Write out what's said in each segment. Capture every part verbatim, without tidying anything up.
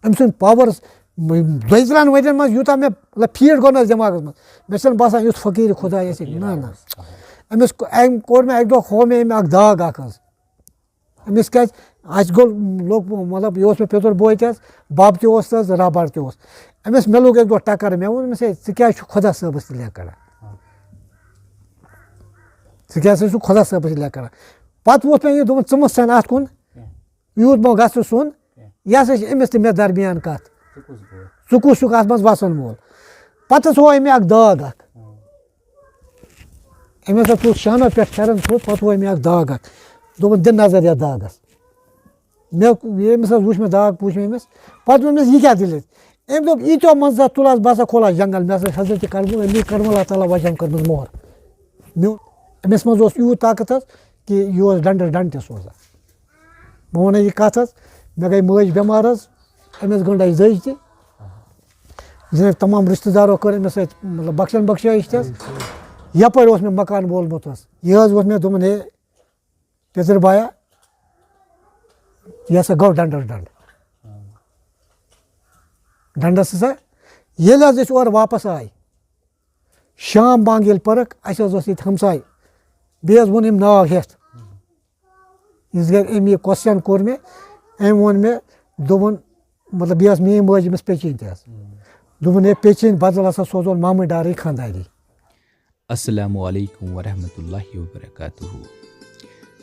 أمۍ سُنٛد پاور دۄیہِ ترٛٮ۪ن ؤرین منٛز یوٗتاہ مےٚ، مطلب، فیٖڈ گوٚو نہ حظ دٮ۪ماغس منٛز، مےٚ چھَنہٕ باسان یُتھ فقیٖر خۄدایا چھِ۔ نہ، نہ۔ أمِس کو-، أمۍ کوٚر مےٚ اَکہِ دۄہ، ہوو مےٚ أمۍ اَکھ داغ اَکھ حظ۔ أمِس کیٛازِ، اَسہِ گوٚو، لوٚگ، مطلب، یہِ اوس مےٚ پیٚتُر بوے تہِ حظ، بَب تہِ اوس تہٕ حظ، رَبَر تہِ اوس۔ أمِس، مےٚ لوٚگ اَکہِ دۄہ ٹَکَر، مےٚ ووٚن أمِس، "ہے، ژٕ کیٛازِ چھُکھ خۄدا صٲبَس تہِ لیٚکھ کَران؟ ژٕ کیٛازِ چھُکھ خۄدا صٲبَس تہِ لیٚکھ کَران؟" پَتہٕ ووٚتھ مےٚ یہِ، دوٚپُن، "ژٕ مہٕ سَن اَتھ کُن، یوٗت ما گژھِ سون، یہِ ہسا چھِ أمِس تہٕ مےٚ درمیان کَتھ۔ ژٕ کُس چھُکھ اَتھ منٛز وَسَن وول؟" پَتہٕ ہسا ہوو أمۍ مےٚ اَکھ داغ اَکھ۔ أمۍ ہسا تُل شانو پٮ۪ٹھ پھٮ۪رن تھوٚد، پَتہٕ ہوو أمۍ مےٚ اَکھ داغ اَکھ۔ دوٚپُن، "دِ نظر یَتھ داغَس۔" مےٚ، ییٚمِس حظ وٕچھ مےٚ داغ، پوٗچھ مےٚ أمِس۔ پَتہٕ ووٚن أمِس، "یہِ کیٛاہ دٔلیٖل؟" أمۍ دوٚپ، "یی ژےٚ منٛز ژٕ تُل حظ، بہٕ ہسا کھولہٕ ہا جنگل، مےٚ ہسا چھِ حضرت کربل، أمی کرم اللہ تعالیٰ وجہن کٔرمٕژ مۄہر۔" مےٚ، أمِس منٛز اوس یوٗت طاقت حظ کہِ یہِ اوس ڈنڈس ڈنڈ تہِ سوزان۔ بہٕ وَنہٕ یہِ کَتھ حظ، مےٚ گٔے مٲج بٮ۪مار حظ، أمِس گٔنٛڈ اَسہِ دٔج تہِ۔ زِنٕکۍ تمام رِشتہٕ دارو کٔر أمِس سۭتۍ، مطلب، بخشن بخشٲیِش تہِ حظ۔ یَپٲرۍ اوس مےٚ مکان وولمُت حظ، یہِ حظ ووٚن مےٚ، دوٚپُن، "ہے، پیٚتٕر بایا، یہِ ہسا گوٚو ڈنڈس ڈنڈ۔" ڈنڈس ہسا، ییٚلہِ حظ أسۍ اورٕ واپس آے، شام بانگ ییٚلہِ پٔرٕکھ، اَسہِ حظ اوس ییٚتہِ ہمساے، بیٚیہِ حظ ووٚن أمۍ ناو ہٮ۪تھ۔ یِژھ گرِ أمۍ یہِ question کوٚر مےٚ، أمۍ ووٚن مےٚ، دوٚپُن، مطلب، بیٚیہِ ٲس میٛٲنۍ مٲج أمِس پیٚچِنۍ تہِ حظ۔ دوٚپُن، "ہے، پیٚچِنۍ بدل ہسا سوزون مامہٕ ڈارٕے خانٛداری۔" السلام علیکم ورحمۃ اللہ وبرکاتہ۔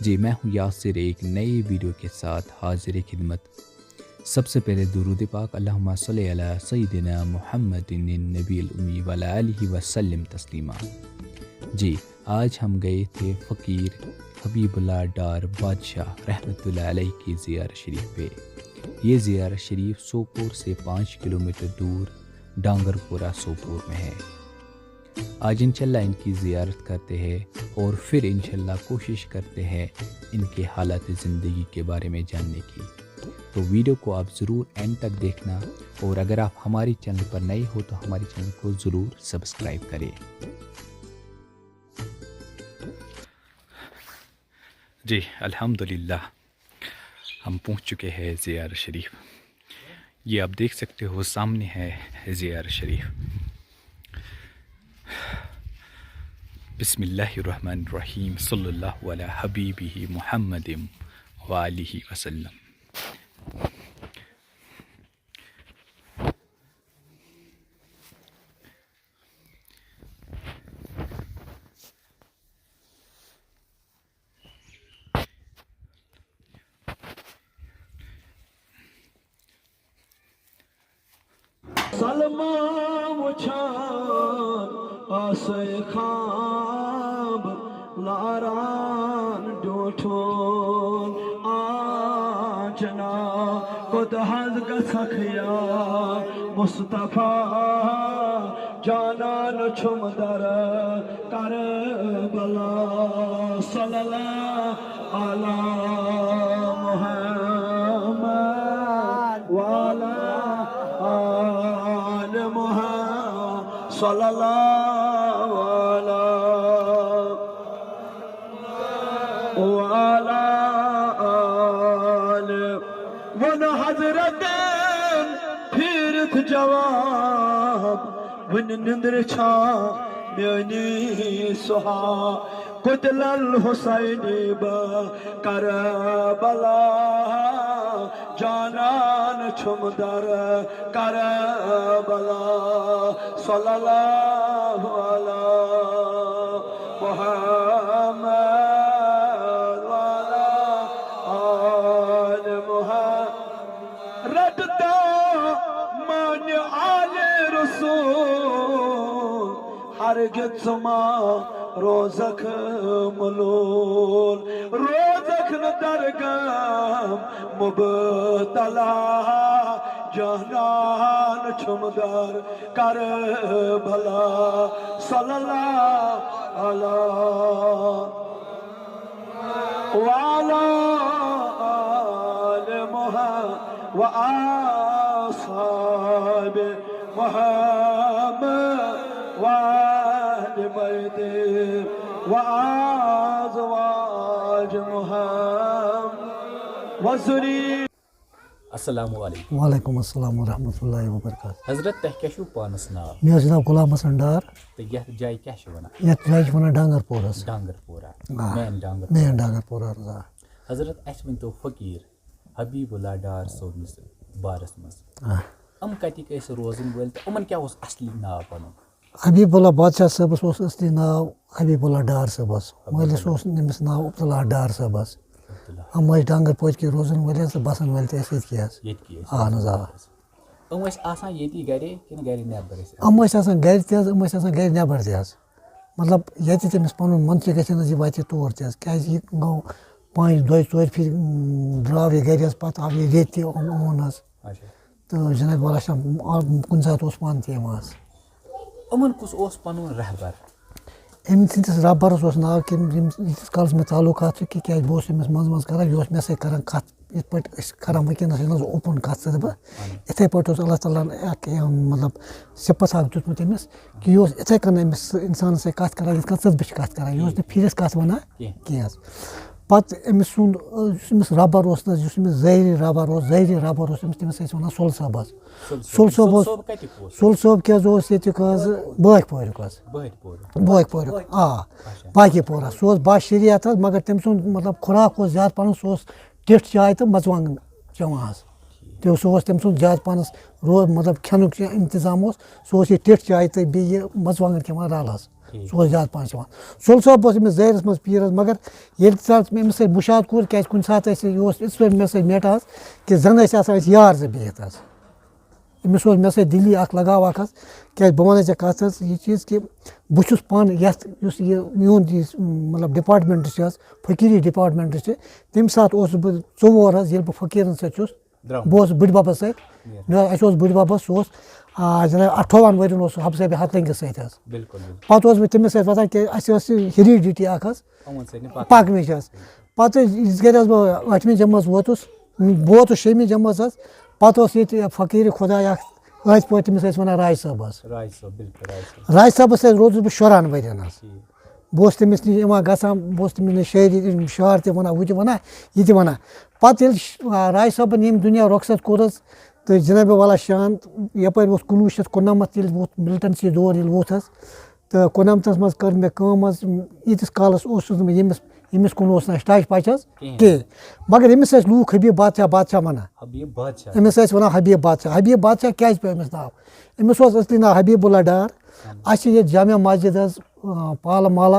جی، میں ہوں یاسر، ایک نئے ویڈیو کے ساتھ حاضر خدمت۔ سب سے پہلے درود پاک، اللہم صلی علی سیدنا محمد النبی الامی وعلی آلہ وسلم تسلیما۔ جی، آج ہم گئے تھے فقیر حبیب اللہ ڈار بادشاہ رحمۃ اللہ علیہ کی زیارت شریف پہ۔ یہ زیارت شریف سوپور سے پانچ کلومیٹر دور ڈانگر پورہ سوپور میں ہے۔ آج انشاءاللہ ان کی زیارت کرتے ہیں اور پھر انشاءاللہ کوشش کرتے ہیں ان کے حالات زندگی کے بارے میں جاننے کی۔ تو ویڈیو کو آپ ضرور اینڈ تک دیکھنا، اور اگر آپ ہماری چینل پر نئے ہو تو ہماری چینل کو ضرور سبسکرائب کریں۔ جی، الحمدللہ، ہم پہنچ چکے ہیں زیارت شریف۔ یہ آپ دیکھ سکتے ہو، سامنے ہے زیارت شریف۔ بسم اللہ الرحمن الرحیم، صلی اللہ علی حبیبہ محمد و آلہ وسلم۔ سلما وچھان آسے خواب لاران ڈوٹھون آنچنا کوٚت حظ گژھکھ یا مصطفیٰ جانان چھُم در کربلا۔ صلی اللہ علی محمد وعلی آل محمد۔ صلی اللہ علی وعلی آل۔ ووٚن حضرتن پھیٖرِتھ جواب، وُنہِ نِندرِ چھا میٲنی سُہا؟ کوٚت لل حسینی بہٕ کربلا، جانان چھُم در کربلا۔ صلی اللہ علی محمد وعلی آل محمد۔ رٹتا مان آل رسول، ہرگز ما روزکھ ملول، روزکھ نہٕ درگم مبتلا، جانان چھُم در کربلا۔ صلی اللہ علی وعلی آل محمد وآصحاب محمد وآل بیت وأزواج محمد وذریة۔ السلام علیکم۔ وعلیکم السلام ورحمۃ اللہ وبرکاتہ۔ حضرت، تۄہہِ کیٛاہ چھُو پانَس ناو؟ مےٚ حظ چھُ ناو غلام حسن ڈار۔ تہٕ یَتھ جایہِ کیٛاہ چھِ وَنان؟ یَتھ جایہِ چھِ وَنان ڈانٛگر پوٗر حظ۔ ڈانٛگر پورہ۔ آ۔ مین ڈانٛگر۔ مین ڈانٛگر پوٗر حظ، آ۔ حضرت، اَسہِ ؤنۍ تو فقیٖر حبیب اللہ ڈار صٲبنِس بارَس منٛز۔ آ۔ یِم کَتِکۍ ٲسۍ روزَن وٲلۍ تہٕ یِمَن کیٛاہ اوس اَصلی ناو پَنُن؟ حبیب اللہ بادشاہ صٲبَس اوس اصلی ناو حبیب اللہ ڈار صٲبَس۔ مٲلِس اوس أمِس ناو عبداللہ ڈار صٲبَس۔ عبداللہ۔ یِم ٲسۍ ڈانٛگر پوٗرۍ کہِ روزَن وٲلۍ حظ تہٕ بَسَن وٲلۍ تہِ ٲسۍ ییٚتہِ کہِ حظ۔ ییٚتہِ کِی ٲسۍ؟ اَہَن حظ، آ۔ یِم ٲسۍ آسان ییٚتی گَرے کِنہٕ گَرِ نٮ۪بر ٲسۍ؟ یِم ٲسۍ آسان گَرِ تہِ حظ، یِم ٲسۍ آسان گَرِ نٮ۪بر تہِ حظ۔ مطلب، ییٚتہِ تٔمِس پَنُن من چھُ گژھان حظ، یہِ واتہِ تور تہِ حظ۔ کیٛازِ یہِ گوٚو پانٛژِ دۄیہِ ژورِ پھِرِ، اۭں، درٛاو یہِ گَرِ حظ، پَتہٕ آو یہِ ییٚتہِ تہِ اوٚن حظ۔ اچھا۔ تہٕ جناب والا شاہ، آ، کُنہِ ساتہٕ اوس پانہٕ تہِ یِوان حظ۔ یِمَن کُس اوس پَنُن رہبر؟ أمۍ سٕنٛدِس رہبرَس اوس ناو کہِ ییٚمِس، ییٖتِس کالَس مےٚ تعلقات چھُ کہِ کیٛازِ بہٕ اوسُس أمِس منٛزٕ منٛزٕ کَران، یہِ اوس مےٚ سۭتۍ کَران کَتھ، یِتھ پٲٹھۍ أسۍ کَران وٕنکیٚنَس چھِ نہ حظ اوپُن کَتھ ژٕ تہٕ بہٕ۔ اِتھَے پٲٹھۍ اوس اللہ تعالیٰ ہَن اَکھ، یہِ، مطلب، صفت اَکھ دیُتمُت أمِس کہِ یہِ اوس اِتھَے کٔنۍ أمِس اِنسانَس سۭتۍ کَتھ کَران، یِتھ کٔنۍ ژٕ تہٕ بہٕ چھِ کَتھ کَران۔ یہِ اوس نہٕ پھِرِس کَتھ وَنان کینٛہہ۔ کینٛہہ حظ۔ پَتہٕ أمۍ سُنٛد، یُس أمِس رہبر اوس نہ حظ، یُس أمِس ظٲہری رہبر اوس، ظٲہری رہبر اوس أمِس، تٔمِس ٲسۍ وَنان سُل صٲب حظ۔ سُل صٲب اوس، صٲب کَتیُک اوس؟ سُل صٲب کیٛاہ حظ اوس ییٚتیُک حظ؟ بٲکۍ پورُک حظ۔ بٲکۍ پورُک۔ بٲکۍ پورُک، آ۔ اچھا۔ باقی پورہ۔ سُہ اوس با شریعت حظ، مگر تٔمۍ سُنٛد مطلب خوراک اوس زیادٕ پَہَن، سُہ اوس ٹِٹھ چاے تہٕ مَرژٕوانٛگَن چٮ۪وان حظ۔ تہٕ سُہ اوس تٔمۍ سُنٛد زیادٕ پَہَنَس رو-، مطلب کھٮ۪نُک یہِ انتظام اوس، سُہ اوس یہِ ٹِٹھ چاے تہٕ بیٚیہِ یہِ مَرژٕوانٛگَن کھٮ۪وان رَل حظ۔ ٹھیٖک۔ سُہ اوس زیادٕ پَہَن چٮ۪وان۔ سُل صٲب اوس أمِس ظٲہِرَس منٛز پیٖر حظ، مگر ییٚلہِ تہِ حظ مےٚ أمِس سۭتۍ مُشاہدٕ کوٚر، کیٛازِ کُنہِ ساتہٕ ٲسۍ، یہِ اوس یِتھ پٲٹھۍ مےٚ سۭتۍ میٹان حظ، کہِ زَن ٲسۍ آسان أسۍ یار زٕ بِہِتھ حظ۔ أمِس اوس مےٚ سۭتۍ دِلی اَکھ لگاو اَکھ حظ، کیٛازِ بہٕ وَنَے ژےٚ کَتھ حظ، یہِ چیٖز کہِ بہٕ چھُس پانہٕ یَتھ، یُس یہِ میون یُس، مطلب، ڈِپارٹمٮ۪نٛٹ چھِ حظ، فقیٖری ڈِپارٹمٮ۪نٛٹ چھِ، تَمہِ ساتہٕ اوسُس بہٕ ژور حظ، ییٚلہِ بہٕ فقیٖرَن سۭتۍ چھُس، درٛامُت۔ بہٕ اوسُس بٕڈِ بَبَس سۭتۍ۔ نیران۔ مےٚ حظ، اَسہِ اوس بٕڈِ بَب، سُہ اوس، آ، جِناب، اَٹھووَن ؤرِیَن اوس سُہ حبسہ ہتلنگس سۭتۍ حظ۔ بِلکُل، بِلکُل۔ پَتہٕ اوسُس بہٕ تٔمِس سۭتۍ وَتھان، کہِ اَسہِ ٲس یہِ ہِریڈِٹی اَکھ حظ، یِمَن سۭتۍ نہٕ پَکان۔ پَکنٕچ حظ۔ پَتہٕ یِژ گَرِ حظ بہٕ ٲٹھمہِ جمٲژ ووتُس، بہٕ ووتُس شیٚمہِ جمٲژ حظ، پَتہٕ اوس ییٚتہِ فقیٖر خۄداے اَکھ، أتھۍ پٲٹھۍ تٔمِس ٲسۍ وَنان راج صٲب حظ۔ راج صٲب، بِلکُل راج صٲب۔ راج صٲبَس سۭتۍ روٗدُس بہٕ شُرہَن ؤرِیَن حظ۔ ٹھیٖک۔ بہٕ اوسُس تٔمِس نِش یِوان گژھان، بہٕ اوسُس تٔمِس نِش شٲعری، شعر تہِ وَنان، ہُہ تہِ وَنان، یہِ تہِ وَنان۔ پَتہٕ ییٚلہِ ش-، آ، راج صٲبَن ییٚمہِ دُنیا رۄخصت کوٚر حظ، تہٕ جناب والا شان، یَپٲرۍ ووت کُنوُہ شیٚتھ کُننَمَتھ ییٚلہِ ووت مِلٹَنسی دور ییٚلہِ ووت حظ، تہٕ کُننَمتھَس منٛز کٔر مےٚ کٲم حظ، ییٖتِس کالَس اوسُس نہٕ بہٕ ییٚمِس، ییٚمِس کُن اوس نہٕ اَسہِ ٹچ پچ حظ کِہیٖنۍ۔ کِہیٖنۍ۔ مگر ییٚمِس ٲسۍ لوٗکھ حبیب بادشاہ، بادشاہ وَنان۔ حبیب بادشاہ۔ أمِس ٲسۍ وَنان حبیب بادشاہ۔ حبیب بادشاہ کیٛازِ پیوٚو أمِس ناو؟ أمِس اوس اصلی ناو حبیب اللہ ڈار۔ اَسہِ چھِ ییٚتہِ جامع مسجد حظ، آ، پالہٕ مالہ،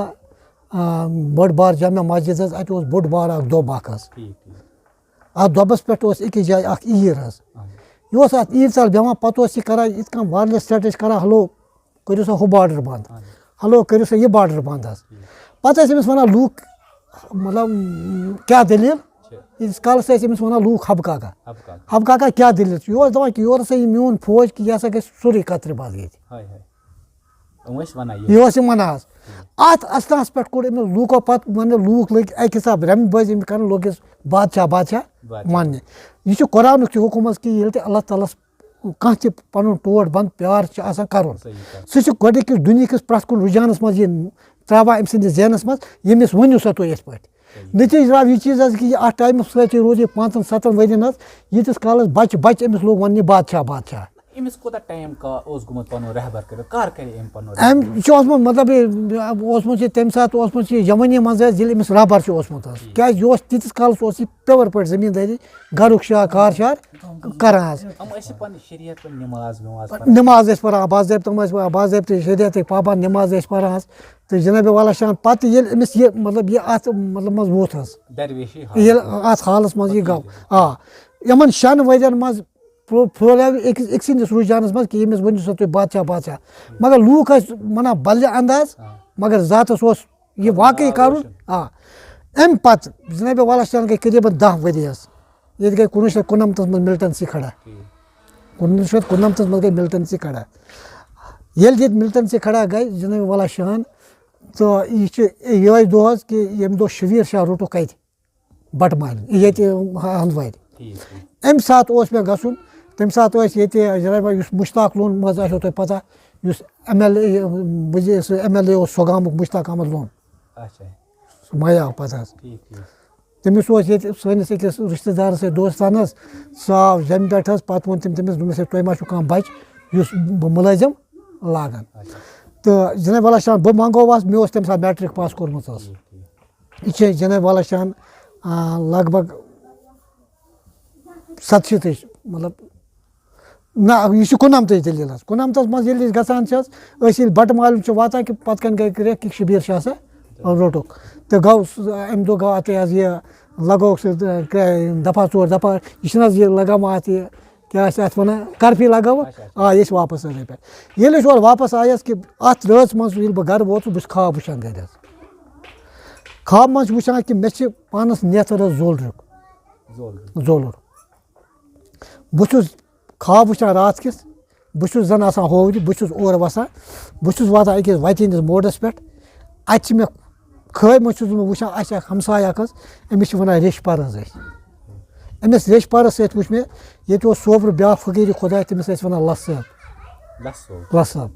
آ، بٔڑ بار جامع مسجد حظ، اَتہِ اوس بوٚڑ بار اَکھ دۄب اَکھ حظ۔ ٹھیٖک، ٹھیٖک۔ اَتھ دۄبَس پٮ۪ٹھ اوس أکِس جایہِ اَکھ ایٖر حظ۔ اَہَن۔ یہِ اوس اَتھ ایٖر تَل بیٚہوان، پَتہٕ اوس یہِ کَران یِتھ کٔنۍ وایَرلیس سۭتۍ ٲسۍ کَران، ہیلو، کٔرِو سا ہُہ بارڈر بنٛد۔ اَہَن۔ ہیلو، کٔرِو سا یہِ بارڈر بنٛد حظ۔ ٹھیٖک۔ پَتہٕ ٲسۍ أمِس وَنان لوٗکھ، مطلب، کیٛاہ دٔلیٖل؟ چھِ۔ ییٖتِس کالَس ٲسۍ أمِس وَنان لوٗکھ حبہٕ کاکا۔ حبہٕ کاکا۔ حبہٕ کاکا کیٛاہ دٔلیٖل چھِ؟ یہِ اوس دَپان کہِ یورٕ ہسا یہِ میون فوج کہِ یہِ ہسا گژھِ سورُے قطرِ بنٛد ییٚتہِ۔ ہاے ہاے۔ یِم ٲسۍ وَنان یہِ۔ یہِ اوس یِم وَنان حظ۔ اَتھ اَسنَس پٮ۪ٹھ کوٚر أمِس لوٗکو پَتہٕ وَنہِ لوٗکھ لٔگۍ اَکہِ حساب رَمہِ بٲزی أمِس کَران، لوٚگ یَس بادشاہ، بادشاہ بادشاہ۔ وَننہِ۔ یہِ چھُ قرآنُک تہِ حُکُم حظ کہِ ییٚلہِ تہِ اللہ تعالیٰ ہَس کانٛہہ تہِ پَنُن ٹوٹھ بنٛد پیار چھُ آسان کَرُن۔ صحیح کَتھ۔ سُہ چھُ گۄڈٕنِکِس دُنیاہکِس پرٛٮ۪تھ کُنہِ رُجحانَس منٛز یہِ ترٛاوان أمۍ سٕنٛدِس ذہنَس منٛز، ییٚمِس ؤنِو سا تُہۍ یِتھ پٲٹھۍ۔ نٔتیٖجہٕ درٛاو یہِ چیٖز حظ کہِ یہِ اَتھ ٹایمَس سۭتۍ چھِ روٗد یہِ پانٛژَن سَتَن ؤرِین حظ، ییٖتِس کالَس بَچہِ بَچہِ أمِس لوگ وَننہِ بادشاہ، بادشاہ۔ أمِس کوٗتاہ ٹایم کا اوس گوٚمُت پَنُن رہبر کٔرِتھ؟ کَر کَرِ أمۍ پَنُن رہبر؟ أمۍ چھُ اوسمُت، مطلب، یہِ اوسمُت یہِ تَمہِ ساتہٕ اوسمُت یہِ جوٲنی منٛز حظ، ییٚلہِ أمِس رہبر چھُ اوسمُت حظ۔ کیٛازِ یہِ اوس تیٖتِس کالَس اوس یہِ پیور پٲٹھۍ زٔمیٖندٲری، گَرُک شاہ، کار شار کَران حظ۔ یِم ٲسۍ پَنٕنۍ شریعت پٲٹھۍ نماز وماز پَران۔ نماز ٲسۍ پَران، باضٲبطہٕ یِم ٲسۍ باضٲبطہٕ شریعتٕکۍ پابند، نماز ٲسۍ پَران حظ۔ تہٕ جناب والا شان، پَتہٕ ییٚلہِ أمِس یہِ، مطلب، یہِ اَتھ، مطلب، منٛز ووت حظ، درویشی حال۔ ییٚلہِ اَتھ حالَس منٛز یہِ گوٚو، آ، یِمَن شٮ۪ن ؤرِین منٛز پھو-، پھولیو أکِس، أکۍ سٕنٛدِس رُجحانَس منٛز کہِ ییٚمِس ؤنِو سا تُہۍ بادشاہ، بادشاہ۔ مگر لوٗکھ ٲسۍ وَنان بدلہِ انداز، آ۔ مگر ذاتَس اوس یہِ واقعی آ، کَرُن۔ روشن۔ آ۔ اَمہِ پَتہٕ جناب والا شان گٔے قریٖباً دَہ ؤری حظ۔ ییٚتہِ گٔے کُنوُہ شیٚتھ کُننَمتھَس منٛز مِلٹَنسی کھڑا۔ ٹھیٖک۔ کُنوُہ شیٚتھ کُننَمتھَس منٛز گٔے مِلٹَنسی کھڑا۔ ییٚلہِ ییٚتہِ مِلٹَنسی کھڑا گٔے، جناب والا شان، تہٕ یہِ چھُ یِہوٚے دۄہ حظ کہِ ییٚمہِ دۄہ شبیر شاہ روٚٹُکھ کَتہِ؟ بَٹہٕ مالہِ، ییٚتہِ ہَ-، ہَنٛدوارِ۔ ٹھیٖک، ٹھیٖک۔ اَمہِ ساتہٕ اوس مےٚ گژھُن، تَمہِ ساتہٕ ٲسۍ ییٚتہِ جناب یُس مُشتاق لون منٛز آسیو تۄہہِ پَتہ، یُس ایم ایل اے، بہٕ زِ-، سُہ ایم ایل اے اوس سۄ گامُک مُشتاق احمد لون۔ اچھا۔ سُہ مَیہِ آو پَتہٕ حظ۔ ٹھیٖک، ٹھیٖک۔ تٔمِس اوس ییٚتہِ سٲنِس أکِس رِشتہٕ دارَس سۭتۍ دوستانَس، سُہ آو زَمہِ پٮ۪ٹھ حظ، پَتہٕ ووٚن تٔمۍ تٔمِس، دوٚپمَس ہے، تۄہہِ ما چھُو کانٛہہ بَچہِ یُس بہٕ مُلٲزِم لاگَن؟ تہٕ جناب والا شان، بہٕ منٛگووَس، مےٚ اوس تَمہِ ساتہٕ میٹرِک پاس کوٚرمُت حظ۔ یہِ چھِ جناب والا شان، آ، لگ بگ ستشیٖتٕچ، مطلب، نہ، یہِ چھِ کُننَمتٕچ دٔلیٖل حظ۔ کُننَمتَس منٛز ییٚلہِ أسۍ گژھان چھِ حظ، أسۍ ییٚلہِ بٹہٕ مالوٗن چھِ واتان کہِ پَتہٕ کَنہِ گٔے کرٛیکھ، کہِ شبیٖر شاہ سا روٚٹُکھ۔ تہٕ گوٚو سُہ، اَمہِ دۄہ گوٚو اَتھٕے حظ یہِ، لگووُکھ سُہ، آ، کرٛے-، دفعہ ژور دفعہ، یہِ چھِنہٕ حظ یہِ لگاوان اَتھ یہِ، کیٛاہ چھِ اَتھ وَنان، کرفی لگٲوٕکھ، اچھا، اچھا۔ آے أسۍ واپَس حظ اَمہِ پٮ۪ٹھ۔ ییٚلہِ أسۍ اورٕ واپَس آے حظ کہِ اَتھ رٲژ منٛز ییٚلہِ بہٕ گَرٕ ووتُس، بہٕ چھُس خواب وٕچھان گَرِ حظ۔ خواب منٛز چھُس وٕچھان کہِ مےٚ چھِ پانَس نیتھٕر حظ زولرُک۔ زولُر۔ زولُر۔ بہٕ چھُس خواب وٕچھان راتھ کِس، بہٕ چھُس زَن آسان ہوورِ، بہٕ چھُس اورٕ وَسان، بہٕ چھُس واتان أکِس وَتہِ ہِنٛدِس موڈَس پٮ۪ٹھ۔ اَتہِ چھِ مےٚ خٲبۍ منٛز چھُس بہٕ وٕچھان، اَسہِ اَکھ ہمساے اَکھ حظ، أمِس چھِ وَنان ریٚچھۍ پَرٕز أسۍ۔ أمِس ریٚچھۍ پَرٕز سۭتۍ وٕچھ مےٚ، ییٚتہِ اوس سوپرٕ بیٛاکھ فقیٖرِ خۄداے، تٔمِس ٲسۍ وَنان لَس صٲب۔ لَس صٲب۔ لَس صٲب۔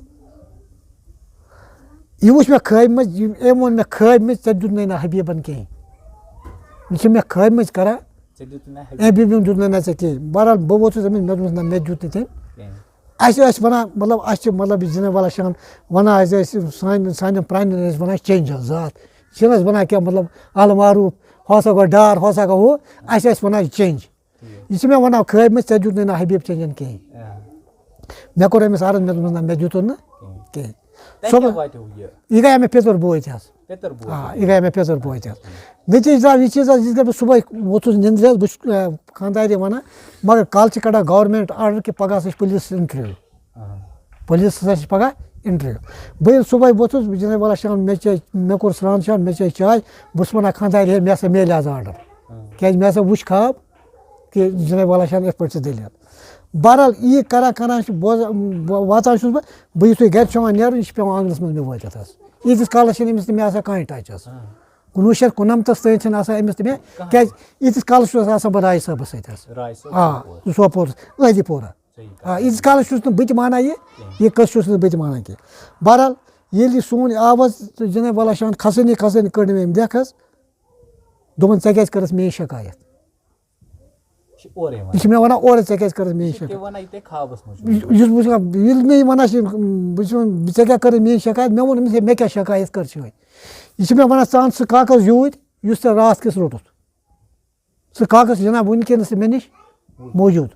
یہِ وٕچھ مےٚ خٲبۍ منٛز، یہِ، أمۍ ووٚن مےٚ خٲبۍ منٛز، "ژےٚ دیُت نَے نہٕ حبیٖبَن کِہیٖنۍ۔" یہِ چھِ مےٚ خٲبۍ منٛز کَران۔ ژےٚ دیُتُے نہ حبیٖب۔ حبیٖبَن دیُت نہٕ نہ ژےٚ کِہیٖنۍ۔ بہرحال، بہٕ ووتُس أمِس، مےٚ دوٚپمَس، "نہ، مےٚ دیُت نہٕ تٔمۍ۔" کِہیٖنۍ۔ اَسہِ ٲسۍ وَنان، مطلب، اَسہِ چھِ، مطلب، یہِ جِناب والا شان وَنان، اَسہِ ٲسۍ سانہِ، سانٮ۪ن پرٛانٮ۪ن ٲسۍ وَنان چینجَر ذات۔ چھِنہٕ ٲسۍ وَنان کینٛہہ، مطلب، المعروف، ہۄ سا گوٚو ڈار، ہۄ سا گوٚو ہُہ۔ اَسہِ ٲسۍ وَنان چینج۔ ٹھیٖک۔ یہِ چھِ مےٚ وَنان، خٲبۍ منٛز، "ژےٚ دیُت نہٕ نہ حبیٖب چینجَن کِہیٖنۍ۔" آ۔ مےٚ کوٚر أمِس عرض، مےٚ دوٚپمَس، "نہ، مےٚ دیُتُن نہٕ کِہیٖنۍ۔ کِہیٖنۍ۔" تۄہہِ صُبحن کیٛاہ واتیو یہِ؟ یہِ گٔیو مےٚ پِتُر بوے تہِ حظ۔ پِتُر بوے آ، تہِ۔ یہِ گٔیو مےٚ پِتُر بوے تہِ حظ۔ نٔتیٖجہٕ درٛاو یہِ چیٖز حظ، یِتھ کٔنۍ بہٕ صُبحٲے ووتُس نِندرِ حظ، بہٕ چھُس، آ، خانٛدارِ وَنان، مگر کالہٕ چھِ کَڑان government order کہِ پَگاہ ہسا چھِ police interview۔ آ۔ police ہسا چھِ پَگاہ interview۔ بہٕ ییٚلہِ صُبحٲے ووتُس، بہٕ جِناب والا شام، مےٚ چے، مےٚ کوٚر سرٛان شان، مےٚ چے چاے، بہٕ چھُس وَنان خانٛدارِ، "ہے، مےٚ ہسا میلہِ آز order۔" آ۔ کیٛازِ مےٚ ہسا وُچھ خواب کہِ جِناب والا شان یِتھ پٲٹھۍ چھِ دٔلیٖل۔ بہرحال، یی کَران کَران چھُ بوزان، بہٕ واتان چھُس بہٕ، بہٕ یُتھُے گَرِ چھُ پٮ۪وان نیرُن، یہِ چھُ پٮ۪وان آنٛگنَس منٛز مےٚ وٲتِتھ حظ۔ ییٖتِس کالَس چھِنہٕ أمِس تہٕ مےٚ آسان کانٛہہ touch حظ۔ آ۔ کُنوُہ شیٚتھ کُننَمتَس تام چھِنہٕ آسان أمِس تہٕ مےٚ، کانٛہہ۔ کیٛازِ ییٖتِس کالَس چھُس آسان بہٕ راجہِ صٲبَس سۭتۍ حظ۔ راجہِ صٲب آ، سوپور۔ سوپورَس، أہدِ پورہ۔ صحیح آ، کَتھ۔ ییٖتِس کالَس چھُس نہٕ بہٕ تہِ مانان یہِ، کِہیٖنۍ۔ یہِ قٕصہٕ چھُس نہٕ بہٕ تہِ مانان کِہیٖنۍ۔ بہرحال، ییٚلہِ یہِ سون یہِ آو حظ، تہٕ جِناب والا شان کھَسٲنی کھَسٲنی کٔڑ مےٚ أمۍ ڈٮ۪کھ حظ۔ دوٚپُن، "ژےٚ کیٛازِ کٔرٕتھ میٛٲنۍ شکایت؟" یہِ چھِ اورَے وَنان۔ یہِ چھِ مےٚ وَنان اورَے، "ژےٚ کیٛازِ کٔرٕتھ میٛٲنۍ یہِ چھِ تہِ شکایت؟" وَنان، یہِ تہِ خوابَس منٛز چھُ یُس، وٕچھمُت۔ یُس بہٕ چھُس، ییٚلہِ مےٚ یہِ وَنان چھِ، بہٕ چھُس وَنان، "ژےٚ کیٛاہ کٔرٕتھ میٛٲنۍ شکایت؟" مےٚ ووٚن أمِس، "ہے، مےٚ کیٛاہ شکایت کٔر چھِ وۄنۍ؟" یہِ چھِ مےٚ وَنان، "ژٕ اَن سُہ کاغذ یوٗرۍ، یُس ژےٚ راتھ کِس روٚٹُتھ۔" سُہ کاغذ چھُ جِناب وٕنکیٚنَس تہِ مےٚ نِش موٗجوٗد۔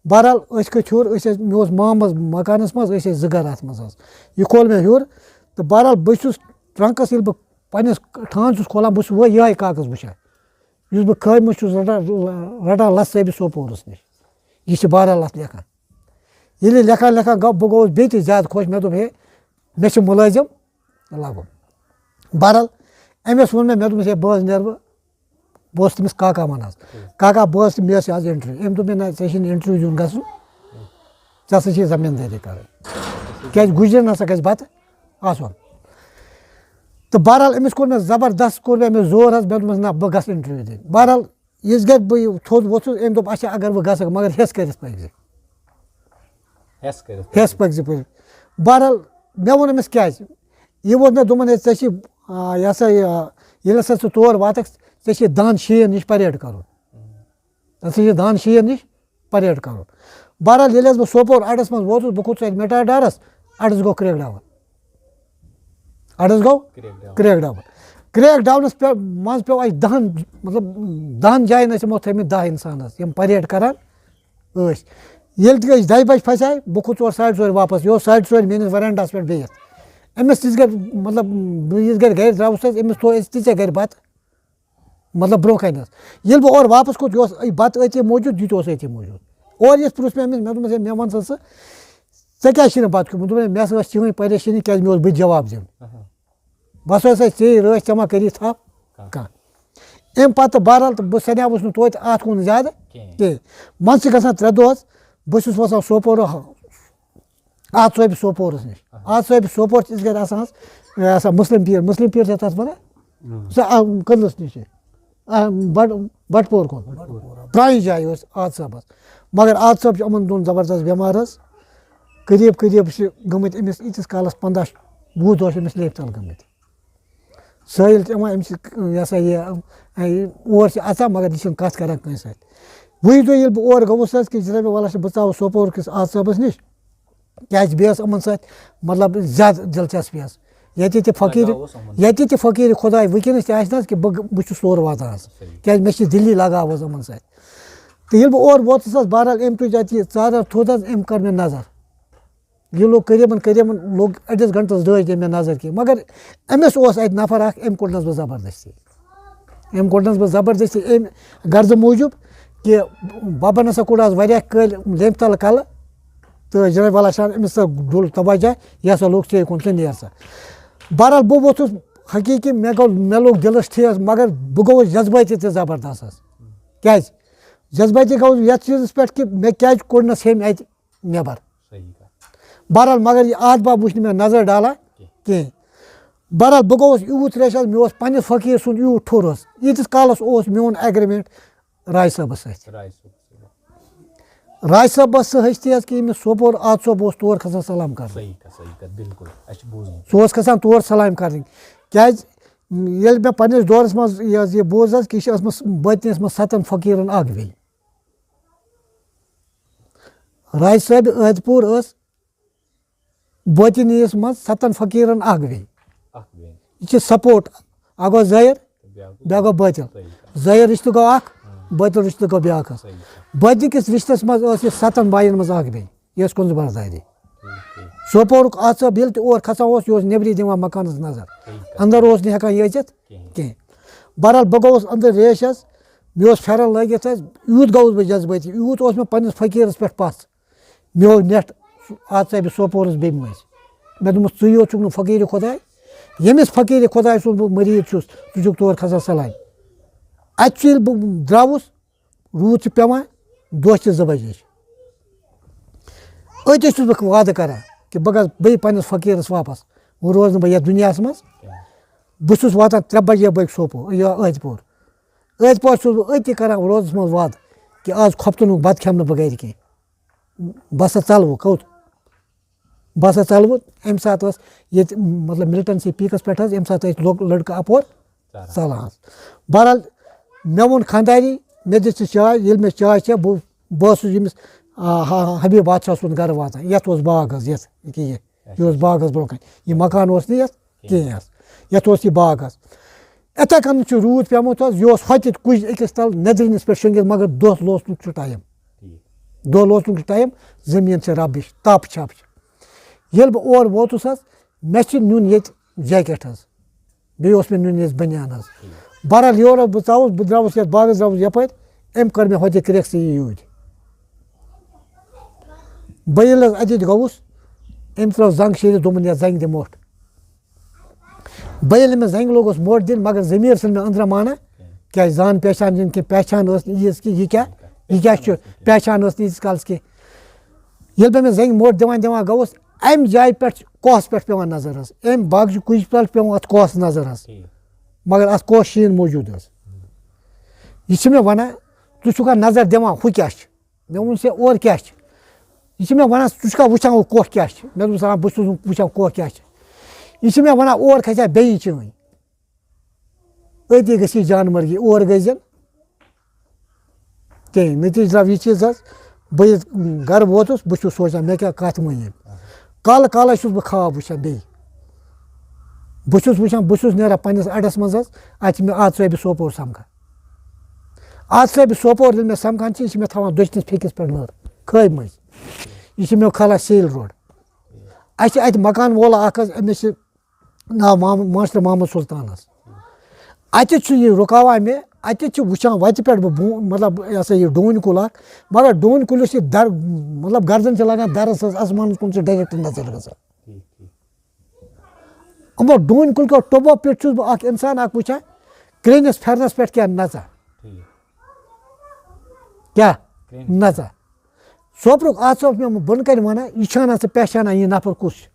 بہرحال، أسۍ کھٔتۍ ہیوٚر، أسۍ ٲسۍ، مےٚ اوس مامَس مکانَس منٛز، أسۍ ٲسۍ زٕ گَرٕ اَتھ منٛز حظ۔ یہِ کھول مےٚ ہیوٚر، تہٕ بہرحال، بہٕ چھُس trunk-س، ییٚلہِ بہٕ پنٛنِس ٹھانٛز چھُس کھولان، بہٕ چھُس وۄنۍ یِہوٚے کاغذ وٕچھان، یُس بہٕ خٲبۍ منٛز چھُس رَٹان، رَٹان لَس صٲبِس سوپورَس نِش۔ یہِ چھِ بہرحال اَتھ لیکھان۔ ییٚلہِ یہِ لیکھان لیکھان گوٚو، بہٕ گوٚوُس بیٚیہِ تہِ زیادٕ خۄش، مےٚ دوٚپ، "ہے، مےٚ چھِ مُلٲزِم لَگُن۔" بہرحال، أمِس ووٚن مےٚ، مےٚ دوٚپمَس، "ہے، بہٕ حظ نیرٕ بہٕ۔" بہٕ اوسُس تٔمِس کاکا وَنان حظ۔ ٹھیٖک۔ "کاکا، بہٕ حظ تہِ، مےٚ ٲس آز interview۔" أمۍ دوٚپ مےٚ، "نہ، ژےٚ چھِنہٕ interview دیُن گژھُن، ژےٚ ہسا چھِ زٔمیٖندٲری کَرٕنۍ۔ کیٛازِ گُجرٮ۪ن ہسا گژھِ بَتہٕ آسُن۔" تہٕ بہرحال، أمِس کوٚر مےٚ زبردست، کوٚر مےٚ أمِس زور حظ، مےٚ دوٚپمَس، "نہ، بہٕ گژھٕ interview دِنہِ۔" بہرحال، یِژ گرِ بہٕ یہِ تھوٚد ووٚتھُس، أمۍ دوٚپ، "اچھا، اگر بہٕ گژھٕ، مگر ہٮ۪س کٔرِتھ پٔکۍ زِ۔" ہٮ۪س کٔرِتھ۔ ہٮ۪س پٔکۍ زِ پٔکۍ۔ بہرحال، مےٚ ووٚن أمِس، "کیٛازِ؟" یہِ ووٚن مےٚ، دوٚپُن، "ہے، ژےٚ چھی، آ، یہِ ہسا یہِ، آ، ییٚلہِ ہسا ژٕ تور واتکھ، ژےٚ چھی دَہَن شیٚیَن نِش parade کَرُن۔ ژےٚ چھی دَہَن شیٚیَن نِش parade کَرُن۔" بہرحال، ییٚلہِ حظ بہٕ سوپور اَڈَس منٛز ووتُس، بہٕ کھوٚتُس اَتہِ مِٹاڈارَس، اَڈَس گوٚو crackdown۔ اَڈَس گوٚو crackdown۔ crackdown۔ crackdown-َس پٮ۪ٹھ منٛز پیوٚو اَسہِ دَہَن، مطلب، دَہَن جایَن ٲسۍ یِمو تھٲومٕتۍ دَہ اِنسان حظ، یِم parade کَران ٲسۍ۔ ییٚلہِ تہِ أسۍ دَہہِ بَجہِ پھَسے، بہٕ کھوٚت اورٕ ساڑِ ژورِ واپَس۔ یہِ اوس ساڑِ ژورِ میٛٲنِس وَرینڈَس پٮ۪ٹھ بِہِتھ۔ أمِس تِژھ گرِ، مطلب، بہٕ یِژھ گرِ گَرِ درٛاوُس حظ، أمِس تھوٚو اَسہِ تِژے گرِ بَتہٕ، مطلب، برٛونٛہہ کَنہِ حظ۔ ییٚلہِ بہٕ اورٕ واپَس کھوٚت، یہِ اوس یہِ بَتہٕ أتی موٗجوٗد، یہِ تہِ اوس أتی موٗجوٗد۔ اورٕ یِتھ پرُژھ مےٚ أمِس، مےٚ دوٚپمَس، "ہے، مےٚ وَن سا ژٕ، ژےٚ کیٛازِ چھِنہٕ بَتہٕ کھیوٚمُت؟" دوٚپُن، "ہے، مےٚ ہسا ٲس چٲنۍ پریشٲنی، کیٛازِ مےٚ اوس بہٕ تہِ جواب دیُن۔" اہا۔ بس ٲس اَسہِ ژیٖرۍ رٲچھ، ژےٚ ما کٔری تھپھ کانٛہہ۔ کانٛہہ۔ اَمہِ پتہٕ بہرحال تہٕ بہٕ سَنیٛاوُس نہٕ توتہِ اَتھ کُن زیادٕ کِہیٖنۍ۔ کِہیٖنۍ۔ منٛزٕ چھِ گژھان ترٛےٚ دۄہ حظ، بہٕ چھُس وَسان سوپور، آ، آد صٲبہِ سوپورَس نِش۔ اَہَن۔ آد صٲبہِ سوپور چھِ أسۍ گَرِ آسان حظ، یہِ آسان مُسلِم پیٖر، مُسلِم پیٖر چھِ تَتھ وَنان۔ اۭں۔ سُہ، آ، کٔدلَس نِش چھِ۔ آ، بَٹ-، بَٹپور کُن۔ بَٹپور۔ پرٛانہِ جایہِ اوس آد صٲبَس۔ مگر آد صٲب چھِ یِمَن دۄن زبردست بٮ۪مار حظ۔ قریٖب قریٖب چھِ گٔمٕتۍ أمِس ییٖتِس کالَس پنٛداہ وُہ دۄہ چھِ أمِس لیٚفہِ تَل گٔمٕتۍ۔ سٲیِل تہِ یِوان، أمِس چھِ، یہِ ہسا یہِ، یہِ اور چھِ اَژان، مگر یہِ چھِنہٕ کَتھ کَران کٲنٛسہِ سۭتۍ۔ وٕنۍ دۄہ ییٚلہِ بہٕ اورٕ گوٚوُس حظ، کہِ جناب، وَلہٕ حظ، بہٕ ژاوُس سوپور کِس آد صٲبَس نِش، کیٛازِ بیٚیہِ ٲس یِمَن سۭتۍ، مطلب، زیادٕ دِلچسپی حظ۔ ییٚتہِ تہِ فقیٖر، لگاو اوس یِمَن۔ ییٚتہِ تہِ فقیٖر خۄداے وٕنکیٚنَس تہِ آسہِ نہ حظ، کہِ بہٕ، بہٕ چھُس تور واتان حظ۔ صحیح۔ کیٛازِ مےٚ چھِ دِلی لگاو حظ یِمَن سۭتۍ۔ تہٕ ییٚلہِ بہٕ اورٕ ووتُس حظ، بہرحال، أمۍ تُج اَتہِ یہِ ژادر تھوٚد حظ، أمۍ کٔر مےٚ نظر۔ یہِ لوٚگ قریٖباً، قریٖباً لوٚگ أڑِس گھنٹَس دٲج أمۍ مےٚ نظر کینٛہہ، مگر أمِس اوس اَتہِ نفر اَکھ، أمۍ کوٚڑنَس بہٕ زبردستی۔ أمۍ کوٚڑنَس بہٕ زبردستی اَمہِ غرضہٕ موٗجوٗب کہِ بَبَن ہسا کوٚڑ آز واریاہ کٲلۍ لیٚمبۍ تَلہٕ کَلہٕ، تہٕ جناب والا شاہ أمِس ہسا ڈوٚل توجہ، یہِ ہسا لوٚگ ژےٚ کُن تہٕ نیر سا۔ بہرحال بہٕ ووٚتھُس، حقیٖقی مےٚ گوٚو، مےٚ لوٚگ دِلَس ٹھیس، مگر بہٕ گوٚوُس جذبٲتی تہِ زبردست حظ۔ کیٛازِ؟ جذبٲتی گوٚوُس یَتھ چیٖزَس پٮ۪ٹھ کہِ مےٚ کیٛازِ کوٚڑنَس ہیٚمۍ اَتہِ نٮ۪بر۔ صحیح کَتھ۔ بہرحال، مگر یہِ اَتھ باب وٕچھ نہٕ مےٚ نظر ڈالان کینٛہہ۔ کینٛہہ۔ بہرحال، بہٕ گوٚوُس یوٗت ریش حظ، مےٚ اوس پنٛنِس فقیٖر سُنٛد یوٗت ٹھوٚر حظ۔ ییٖتِس کالَس اوس میون ایگریمنٹ راج صٲبَس سۭتۍ۔ راج صٲبَس سۭتۍ۔ راج صٲبَس سۭتۍ حظ تہِ حظ کہِ ییٚمِس سوپور آد صٲب اوس تور کھسان سلام کَرنہِ۔ صحیح کَتھ، صحیح کَتھ، بِلکُل۔ اَسہِ چھِ بوٗزمُت۔ سُہ اوس کھسان تور سلام کَرنہِ۔ کیٛازِ ییٚلہِ مےٚ پنٛنِس دورَس منٛز یہِ حظ یہِ بوٗز حظ کہِ یہِ چھِ ٲسمٕژ بٲطنِس منٛز سَتَن فقیٖرَن اَکھ بیٚیہِ۔ راج صٲبہِ عٲدۍ پوٗر ٲس بٲطنیَس منٛز سَتَن فقیٖرَن اَکھ بیٚیہِ۔ اَکھ بیٚیہِ۔ یہِ چھِ سپورٹ۔ اَکھ گوٚو ظٲہِر، تہٕ بیٛاکھ گوٚو بیٛاکھ گوٚو بٲطِن۔ صحیح کَتھ۔ ظٲہِر رِشتہٕ گوٚو اَکھ، ہاں۔ بٲطِن رِشتہٕ گوٚو بیٛاکھ حظ۔ صحیح کَتھ۔ بٲطنہِ کِس رِشتَس منٛز ٲس یہِ سَتَن بایَن منٛز اَکھ بیٚیہِ۔ یہِ ٲس کُنزٕ برداری۔ ٹھیٖک، ٹھیٖک۔ سوپورُک آد صٲب ییٚلہِ تہِ اور کھسان اوس، یہِ اوس نیٚبرِ دِوان مکانَس نظر۔ صحیح کَتھ۔ اَندَر اوس نہٕ ہٮ۪کان یہِ أژِتھ کِہیٖنۍ۔ کِہیٖنۍ۔ بہرحال، بہٕ گوٚوُس أنٛدٕرۍ ریش حظ، مےٚ اوس پھٮ۪رَن لٲگِتھ حظ، یوٗت گوٚوُس بہٕ جذبٲتی، یوٗت اوس مےٚ پنٛنِس فقیٖرَس پٮ۪ٹھ پَژھ۔ مےٚ اوس نیٹھ آد صٲبہِ سوپورَس بیٚمہِ مٔنٛزۍ۔ مےٚ دوٚپمَس، "ژٕے یوت چھُکھ نہٕ فقیٖرِ خۄداے، ییٚمِس فقیٖرِ خۄداے سُنٛد بہٕ مٔریٖد چھُس، ژٕ چھُکھ تور کھسان سَلامہِ۔" اَتہِ چھُ ییٚلہِ بہٕ درٛاوُس، روٗد چھُ پٮ۪وان، دۄہ چھِ زٕ بجے چھِ۔ أتی چھُس بہٕ وعدٕ کران کہِ بہٕ گژھٕ بیٚیہِ پنٛنِس فقیٖرَس واپَس۔ وۄنۍ روزٕ نہٕ بہٕ یَتھ دُنیاہَس منٛز۔ بہٕ چھُس واتان ترٛےٚ بجے بٲگۍ سوپور، یہِ عٲدۍ پوٗر۔ عٲدۍ پوٗر چھُس بہٕ أتی کران، روزَس منٛز وعدٕ کہِ آز خۄفتُنُک بَتہٕ کھٮ۪مہٕ نہٕ بہٕ گرِ کینٛہہ۔ بہٕ ہسا ژَلہٕ وۄنۍ کوٚت؟ بہٕ ہسا ژَلہٕ وۄنۍ۔ اَمہِ ساتہٕ ٲس ییٚتہِ، مطلب، مِلٹَنسی پیٖکَس پٮ۪ٹھ حظ، اَمہِ ساتہٕ ٲسۍ لۄک-، لٔڑکہٕ اَپور ژَلان۔ ژَلان حظ۔ بہرحال، مےٚ ووٚن خانٛداری، مےٚ دِ ژٕ چاے۔ ییٚلہِ مےٚ چاے چےٚ، بہٕ، بہٕ اوسُس ییٚمِس، آ، ہا-، حبیب بادشاہ سُنٛد گَرٕ واتان۔ یَتھ اوس باغ حظ، یَتھ، ییٚکیٛاہ یہِ، یہِ اوس باغَس برٛونٛہہ کَنہِ۔ یہِ مکان اوس نہٕ یَتھ کِہیٖنۍ حظ۔ یَتھ اوس یہِ باغ حظ۔ یِتھَے کٔنۍ چھُ روٗد پیوٚمُت حظ، یہِ اوس ہۄتہِ کُج أکِس تَل نٮ۪درِنِس پٮ۪ٹھ شۄنٛگِتھ، مگر دۄہ لوسنُک چھُ ٹایم۔ ٹھیٖک۔ دۄہ لوسنُک چھُ ٹایم، زٔمیٖن چھِ رَبِش، تَپھ چھَپھ چھِ۔ ییٚلہِ بہٕ اور ووتُس حظ، مےٚ چھِ نیُن ییٚتہِ جیکٹ حظ، بیٚیہِ اوس مےٚ نیُن ییٚتہِ بٔنیان حظ۔ بہرحال، یورٕ بہٕ ژاوُس، بہٕ درٛاوُس یَتھ باغَس، درٛاوُس یَپٲرۍ، أمۍ کٔر مےٚ ہۄتہِ کرٛٮ۪کھ ژٕ یہِ یوٗرۍ۔ بہٕ ییٚلہِ حظ اَتٮ۪تھ گوٚوُس، أمۍ ترٛٲو زنٛگ شیٖرِتھ، دوٚپُن، "یَتھ زنٛگہِ دِ مۄٹھ۔" بہٕ ییٚلہِ أمِس زنٛگہِ لوٚگُس مۄٹھ دِنۍ، مگر ضمیٖر چھُنہٕ مےٚ أنٛدرٕ مانان کیٛازِ زان پہچان چھِنہٕ کینٛہہ، پہچان ٲس نہٕ ییٖژ کہِ یہِ کیٛاہ، یہِ کیٛاہ چھُ، پہچان ٲس نہٕ ییٖتِس کالَس کینٛہہ۔ ییٚلہِ بہٕ أمِس زنٛگہِ مۄٹھ دِوان دِوان گوٚوُس، اَمہِ جایہِ پٮ۪ٹھ چھِ کوہَس پٮ۪ٹھ پٮ۪وان نظر حظ، اَمہِ باغچہِ کُجہِ پٮ۪ٹھ پٮ۪وان اَتھ کوہَس نظر حظ۔ ٹھیٖک۔ مگر اَتھ کوہ شیٖن موٗجوٗد حظ۔ یہِ چھِ مےٚ وَنان، "ژٕ چھُکھا نظر دِوان، ہُہ کیٛاہ چھُ؟" مےٚ ووٚنُس، "ہے، اورٕ کیٛاہ چھِ؟" یہِ چھِ مےٚ وَنان، "ژٕ چھُکھا وٕچھان، ہُہ کوہ کیٛاہ چھِ؟" مےٚ دوٚپُس، "آ، بہٕ چھُس وٕچھان، کوہ کیٛاہ چھِ۔" یہِ چھِ مےٚ وَنان، "اور کھسہِ ہا بیٚیہِ چٲنۍ، أتی گٔژھی جانمرگی، اور گٔژھۍ زٮ۪ن کِہیٖنۍ۔" نٔتیٖجہٕ درٛاو یہِ چیٖز حظ، بہٕ ییٚلہِ گَرٕ ووتُس، بہٕ چھُس سونٛچان، مےٚ کیٛاہ کَتھ مٔنۍ أمۍ۔ کالہٕ کالَے چھُس بہٕ خواب وٕچھان بیٚیہِ۔ بہٕ چھُس وٕچھان، بہٕ چھُس نیران پنٛنِس اَڈَس منٛز حظ، اَتہِ چھِ مےٚ آد صٲبہِ سوپور سَمکھان۔ آد صٲبہِ سوپور ییٚلہِ مےٚ سَمکھان چھِ، یہِ چھِ مےٚ تھاوان دٔچھنِس پھیٚکِس پٮ۪ٹھ نٔر، کھٲبۍ مٔنٛزۍ۔ یہِ چھِ مےٚ کھالان سیل روڈ۔ اَسہِ چھِ اَتہِ مکان وولا اَکھ حظ، أمِس چھِ ناو محمد، ماسٹر محمد سُلطان حظ۔ اَتہِ چھُ یہِ رُکاوان مےٚ، اَتہِ چھُ وٕچھان وَتہِ پٮ۪ٹھ بہٕ بو-، مطلب، یہِ ہسا یہِ ڈوٗنۍ کُل اَکھ، مگر ڈوٗنۍ کُلِس چھِ در-، مطلب، گردن چھِ لگان درس حظ، آسمانَس کُن چھِ direct نظر گژھان۔ ٹھیٖک، ٹھیٖک۔ یِمو ڈوٗنۍ کُلۍ کیو ٹوٚبو پٮ۪ٹھ چھُس بہٕ اَکھ اِنسان اَکھ وٕچھان، کرٛیٚہنِس پھٮ۪رنَس پٮ۪ٹھ کیٛاہ نَژان۔ ٹھیٖک۔ کیٛاہ؟ کرٛیٚہنِس۔ نَژان۔ سوپرُک آد صٲب مےٚ بۄنہٕ کَنہِ وَنان، یہِ چھَنا ژٕ پہچانان یہِ نفر کُس چھُ؟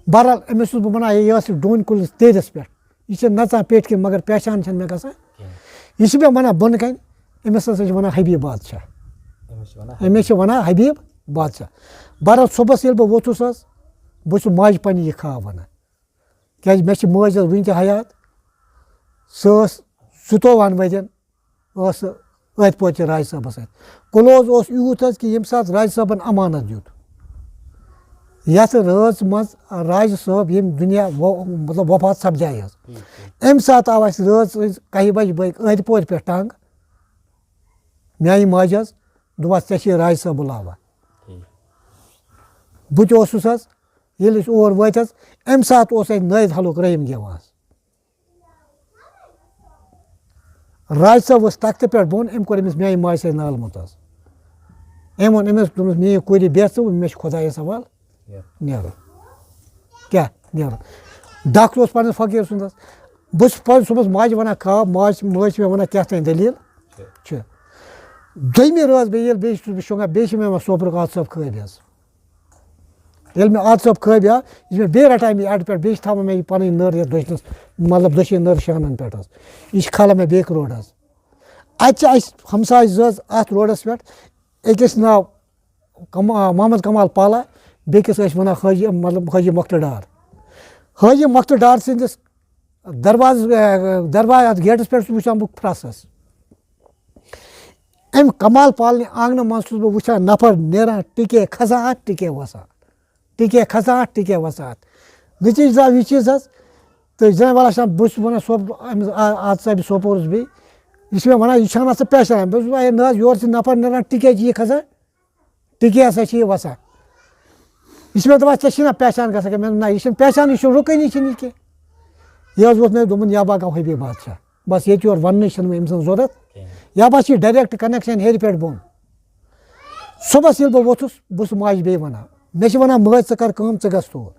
بہرحال، أمِس چھُس بہٕ وَنان، "ہے، یہِ ٲس یہِ ڈوٗنۍ کُلِس تیرِس پٮ۪ٹھ۔ یہِ چھِ نَژان پیٚٹھۍ کِنۍ، مگر پہچان چھَنہٕ مےٚ گژھان۔" کینٛہہ۔ یہِ چھِ مےٚ وَنان بۄنہٕ کَنہِ، أمِس ہسا چھِ وَنان حبیب بادشاہ۔ أمِس چھِ وَنان أمِس چھِ وَنان حبیب بادشاہ۔ بہرحال، صُبحَس ییٚلہِ بہٕ ووٚتھُس حظ، بہٕ چھُس ماجہِ پنٛنہِ یہِ خواب وَنان۔ کیٛازِ مےٚ چھِ مٲج حظ وٕنہِ تہِ حیات۔ سۄ ٲس زٕتووُہَن ؤرِین ٲس سۄ أتھۍ پوتہِ راج صٲبَس سۭتۍ۔ کلوز اوس یوٗت حظ کہِ ییٚمہِ ساتہٕ راج صٲبَن اَمانَت دیُت، یَتھ رٲژ منٛز راج صٲب ییٚمہِ دُنیا و-، مطلب وفات سَپدے حظ، اَمہِ ساتہٕ آو اَسہِ رٲژ أزۍ کَہہِ بَجہِ بٲگۍ أتھۍ پوتہِ پٮ۪ٹھ ٹنٛگ۔ میٛانہِ ماجہِ حظ دوٚپُس، "ژےٚ چھِ راج صٲب بُلاوان۔" بہٕ تہِ اوسُس حظ، ییٚلہِ أسۍ اور وٲتۍ حظ، اَمہِ ساتہٕ اوس اَسہِ نٲیِد حلُک رحیٖم گٮ۪وان حظ۔ راج صٲب ؤژھ تختہٕ پٮ۪ٹھ بۄن، أمۍ کوٚر أمِس میٛانہِ ماجہِ سۭتۍ نالہٕ مُت حظ۔ أمۍ ووٚن أمِس، دوٚپمَس، "میٛٲنۍ کورِ بیٚہہ ژٕ، مےٚ چھُ خۄدایَس حوالہٕ نیرُن۔" کیٛاہ نیرُن؟ ڈاکٹر اوس پَنٕنِس فقیٖر سُنٛد حظ۔ بہٕ چھُس پَتہٕ صُبحَس ماجہِ وَنان کھاو، ماجہِ، مٲج چھِ مےٚ وَنان، "کیٛاہ تام دٔلیٖل چھِ؟" دوٚیمہِ رٲژ بیٚیہِ ییٚلہِ بیٚیہِ چھُس بہٕ شۄنٛگان، بیٚیہِ چھِ مےٚ یِوان سوپرُک عاطف صٲب خٲبۍ حظ۔ ییٚلہِ مےٚ عاطف صٲب خٲبۍ آو، یہِ چھِ مےٚ بیٚیہِ رَٹان أمۍ یہِ اَڈٕ پٮ۪ٹھ، بیٚیہِ چھِ تھاوان مےٚ یہِ پَنٕنۍ نٔر یَتھ دٔچھنِس، مطلب دٔچھِنۍ نٔر شانَن پٮ۪ٹھ حظ۔ یہِ چھِ کھالان مےٚ بیٚکہِ روڈ حظ۔ اَتہِ چھِ اَسہِ ہمساے زٕ حظ اَتھ روڈَس پٮ۪ٹھ، أکِس ناو کم-، آ، محمد کمال پالا، بیٚکِس ٲسۍ وَنان حٲجی، مطلب حٲجی مۄختہٕ ڈار۔ حٲجی مۄختہٕ ڈار سٕنٛدِس دروازٕ، آ، دروازٕ اَتھ گیٹَس پٮ۪ٹھ چھُس وٕچھان بہٕ پھرٛس حظ۔ أمۍ کمال پالنہِ آنٛگنہٕ منٛز چھُس بہٕ وٕچھان نفر نیران، ٹِکے کھسان اَتھ، ٹِکے وَسان، ٹِکے کھسان اَتھ، ٹِکے وَسان اَتھ۔ نٔتیٖجہٕ درٛاو یہِ چیٖز حظ، تہٕ جناب والا چھُ بہٕ چھُس وَنان سوپ-، أمِس آ-، آ ژٕ أمِس سوپورَس بیٚیہِ، یہِ چھُ مےٚ وَنان، "یہِ چھَنہٕ ژٕ پہچان؟" بہٕ چھُس وَنان، "ہے نہ حظ، یورٕ چھِ نفر نیران، ٹِکے چھِ یہِ کھسان، ٹِکے ہسا چھِ یہِ وَسان۔" یہِ چھِ مےٚ دَپان، "ژےٚ چھِی نہ پہچان گژھان کینٛہہ؟" مےٚ دوٚپ، "نہ، یہِ چھِنہٕ پہچانٕے، یہِ چھُنہٕ رُکٲنی چھِنہٕ یہِ کینٛہہ۔" یہِ حظ ووت مےٚ دوٚپمُت، "یا بہٕ گاو حبیب بادشاہ، بَس ییٚتہِ یورٕ وَننٕچ چھَنہٕ مےٚ أمۍ سٕنٛز ضوٚرَتھ، یا بَس یہِ direct connection ہیٚرِ پٮ۪ٹھ بۄن۔" صُبحَس ییٚلہِ بہٕ ووٚتھُس، بہٕ چھُس ماجہِ بیٚیہِ وَنان، مےٚ چھِ وَنان، "مٲج، ژٕ کَر کٲم، ژٕ گژھ تور۔"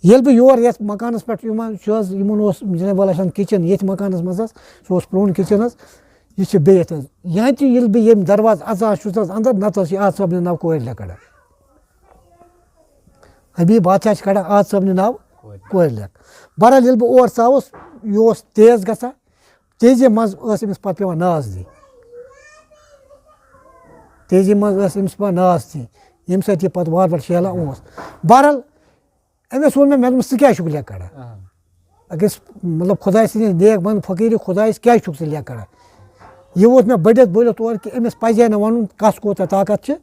ییٚلہِ بہٕ یور یَتھ مکانَس پٮ۪ٹھ یِوان چھُ حظ، یِمَن اوس جناب والا چھَن kitchen ییٚتھۍ مکانَس منٛز حظ، سُہ اوس پرٛون kitchen حظ، یہِ چھِ بیٚیہِ یَتھ حظ۔ یا تہِ ییٚلہِ بہٕ ییٚمہِ دروازٕ اَژان چھُس حظ اَندَر، نَتہٕ حظ چھِ آز صٲبنہِ ناو کورِ لَکٕر۔ حبیب بادشاہ چھِ کَڑان آز صٲبنہِ ناو کورِ لَکٕر۔ بہرحال، ییٚلہِ بہٕ اور ژاوُس، یہِ اوس تیز گژھان، تیزی منٛز ٲس أمِس پَتہٕ پٮ۪وان ناز دِنۍ۔ تیزی منٛز ٲس أمِس پٮ۪وان ناز دِنۍ، ییٚمہِ سۭتۍ یہِ پَتہٕ وارٕ وارٕ شیہلان اوس۔ بہرحال، أمِس ووٚن مےٚ، مےٚ دوٚپمَس، "ژٕ کیٛازِ چھُکھ لیٚکھ کَڑان؟ أکِس، مطلب، خۄداے سٕنٛدِس نیک بنٛد فقیٖرِ خۄدایَس کیٛازِ چھُکھ ژٕ لیٚکھ کَڑان؟" یہِ ووت مےٚ بٔڑِتھ بٔڑِتھ اورٕ کہِ أمِس پَزِ ہے نہٕ وَنُن، کَس کوٗتاہ طاقت چھِ۔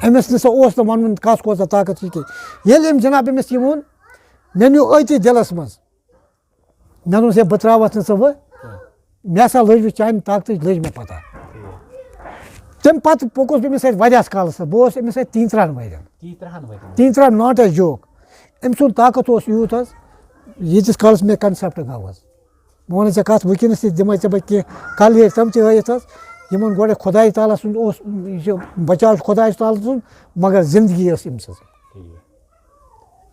أمِس نہ سا اوس نہٕ وَنُن، کَس کوٗتاہ طاقت چھِ کینٛہہ۔ ییٚلہِ أمۍ جناب أمِس یہِ ووٚن، مےٚ نیوٗ أتی دِلَس منٛز۔ مےٚ دوٚپمَس، "ہے، بہٕ ترٛاوَتھ نہٕ ژٕ وۄنۍ۔ مےٚ ہسا لٔج وۄنۍ چانہِ طاقتٕچ، لٔج مےٚ پَتہ۔" تَمہِ پَتہٕ پوٚکُس بہٕ أمِس سۭتۍ واریاہَس کالَس۔ بہٕ اوسُس أمِس سۭتۍ ترٛہَن ؤرِیَن۔ ترٛہَن ؤرِیَن۔ ترٛہَن، not a joke۔ أمۍ سُنٛد طاقت اوس یوٗت حظ، ییٖتِس کالَس مےٚ concept گوٚو حظ۔ بہٕ وَنَے ژےٚ کَتھ، وٕنکیٚنَس تہِ دِمَے ژےٚ بہٕ کینٛہہ کَلہٕ ہیٚرِ تِم تہِ ہٲیِتھ حظ، یِمَن گۄڈٕ خۄداے تعالیٰ سُنٛد اوس، یہِ چھُ بَچاو چھُ خۄداے تعالیٰ سُنٛد، مگر زِندگی ٲس أمۍ سٕنٛز۔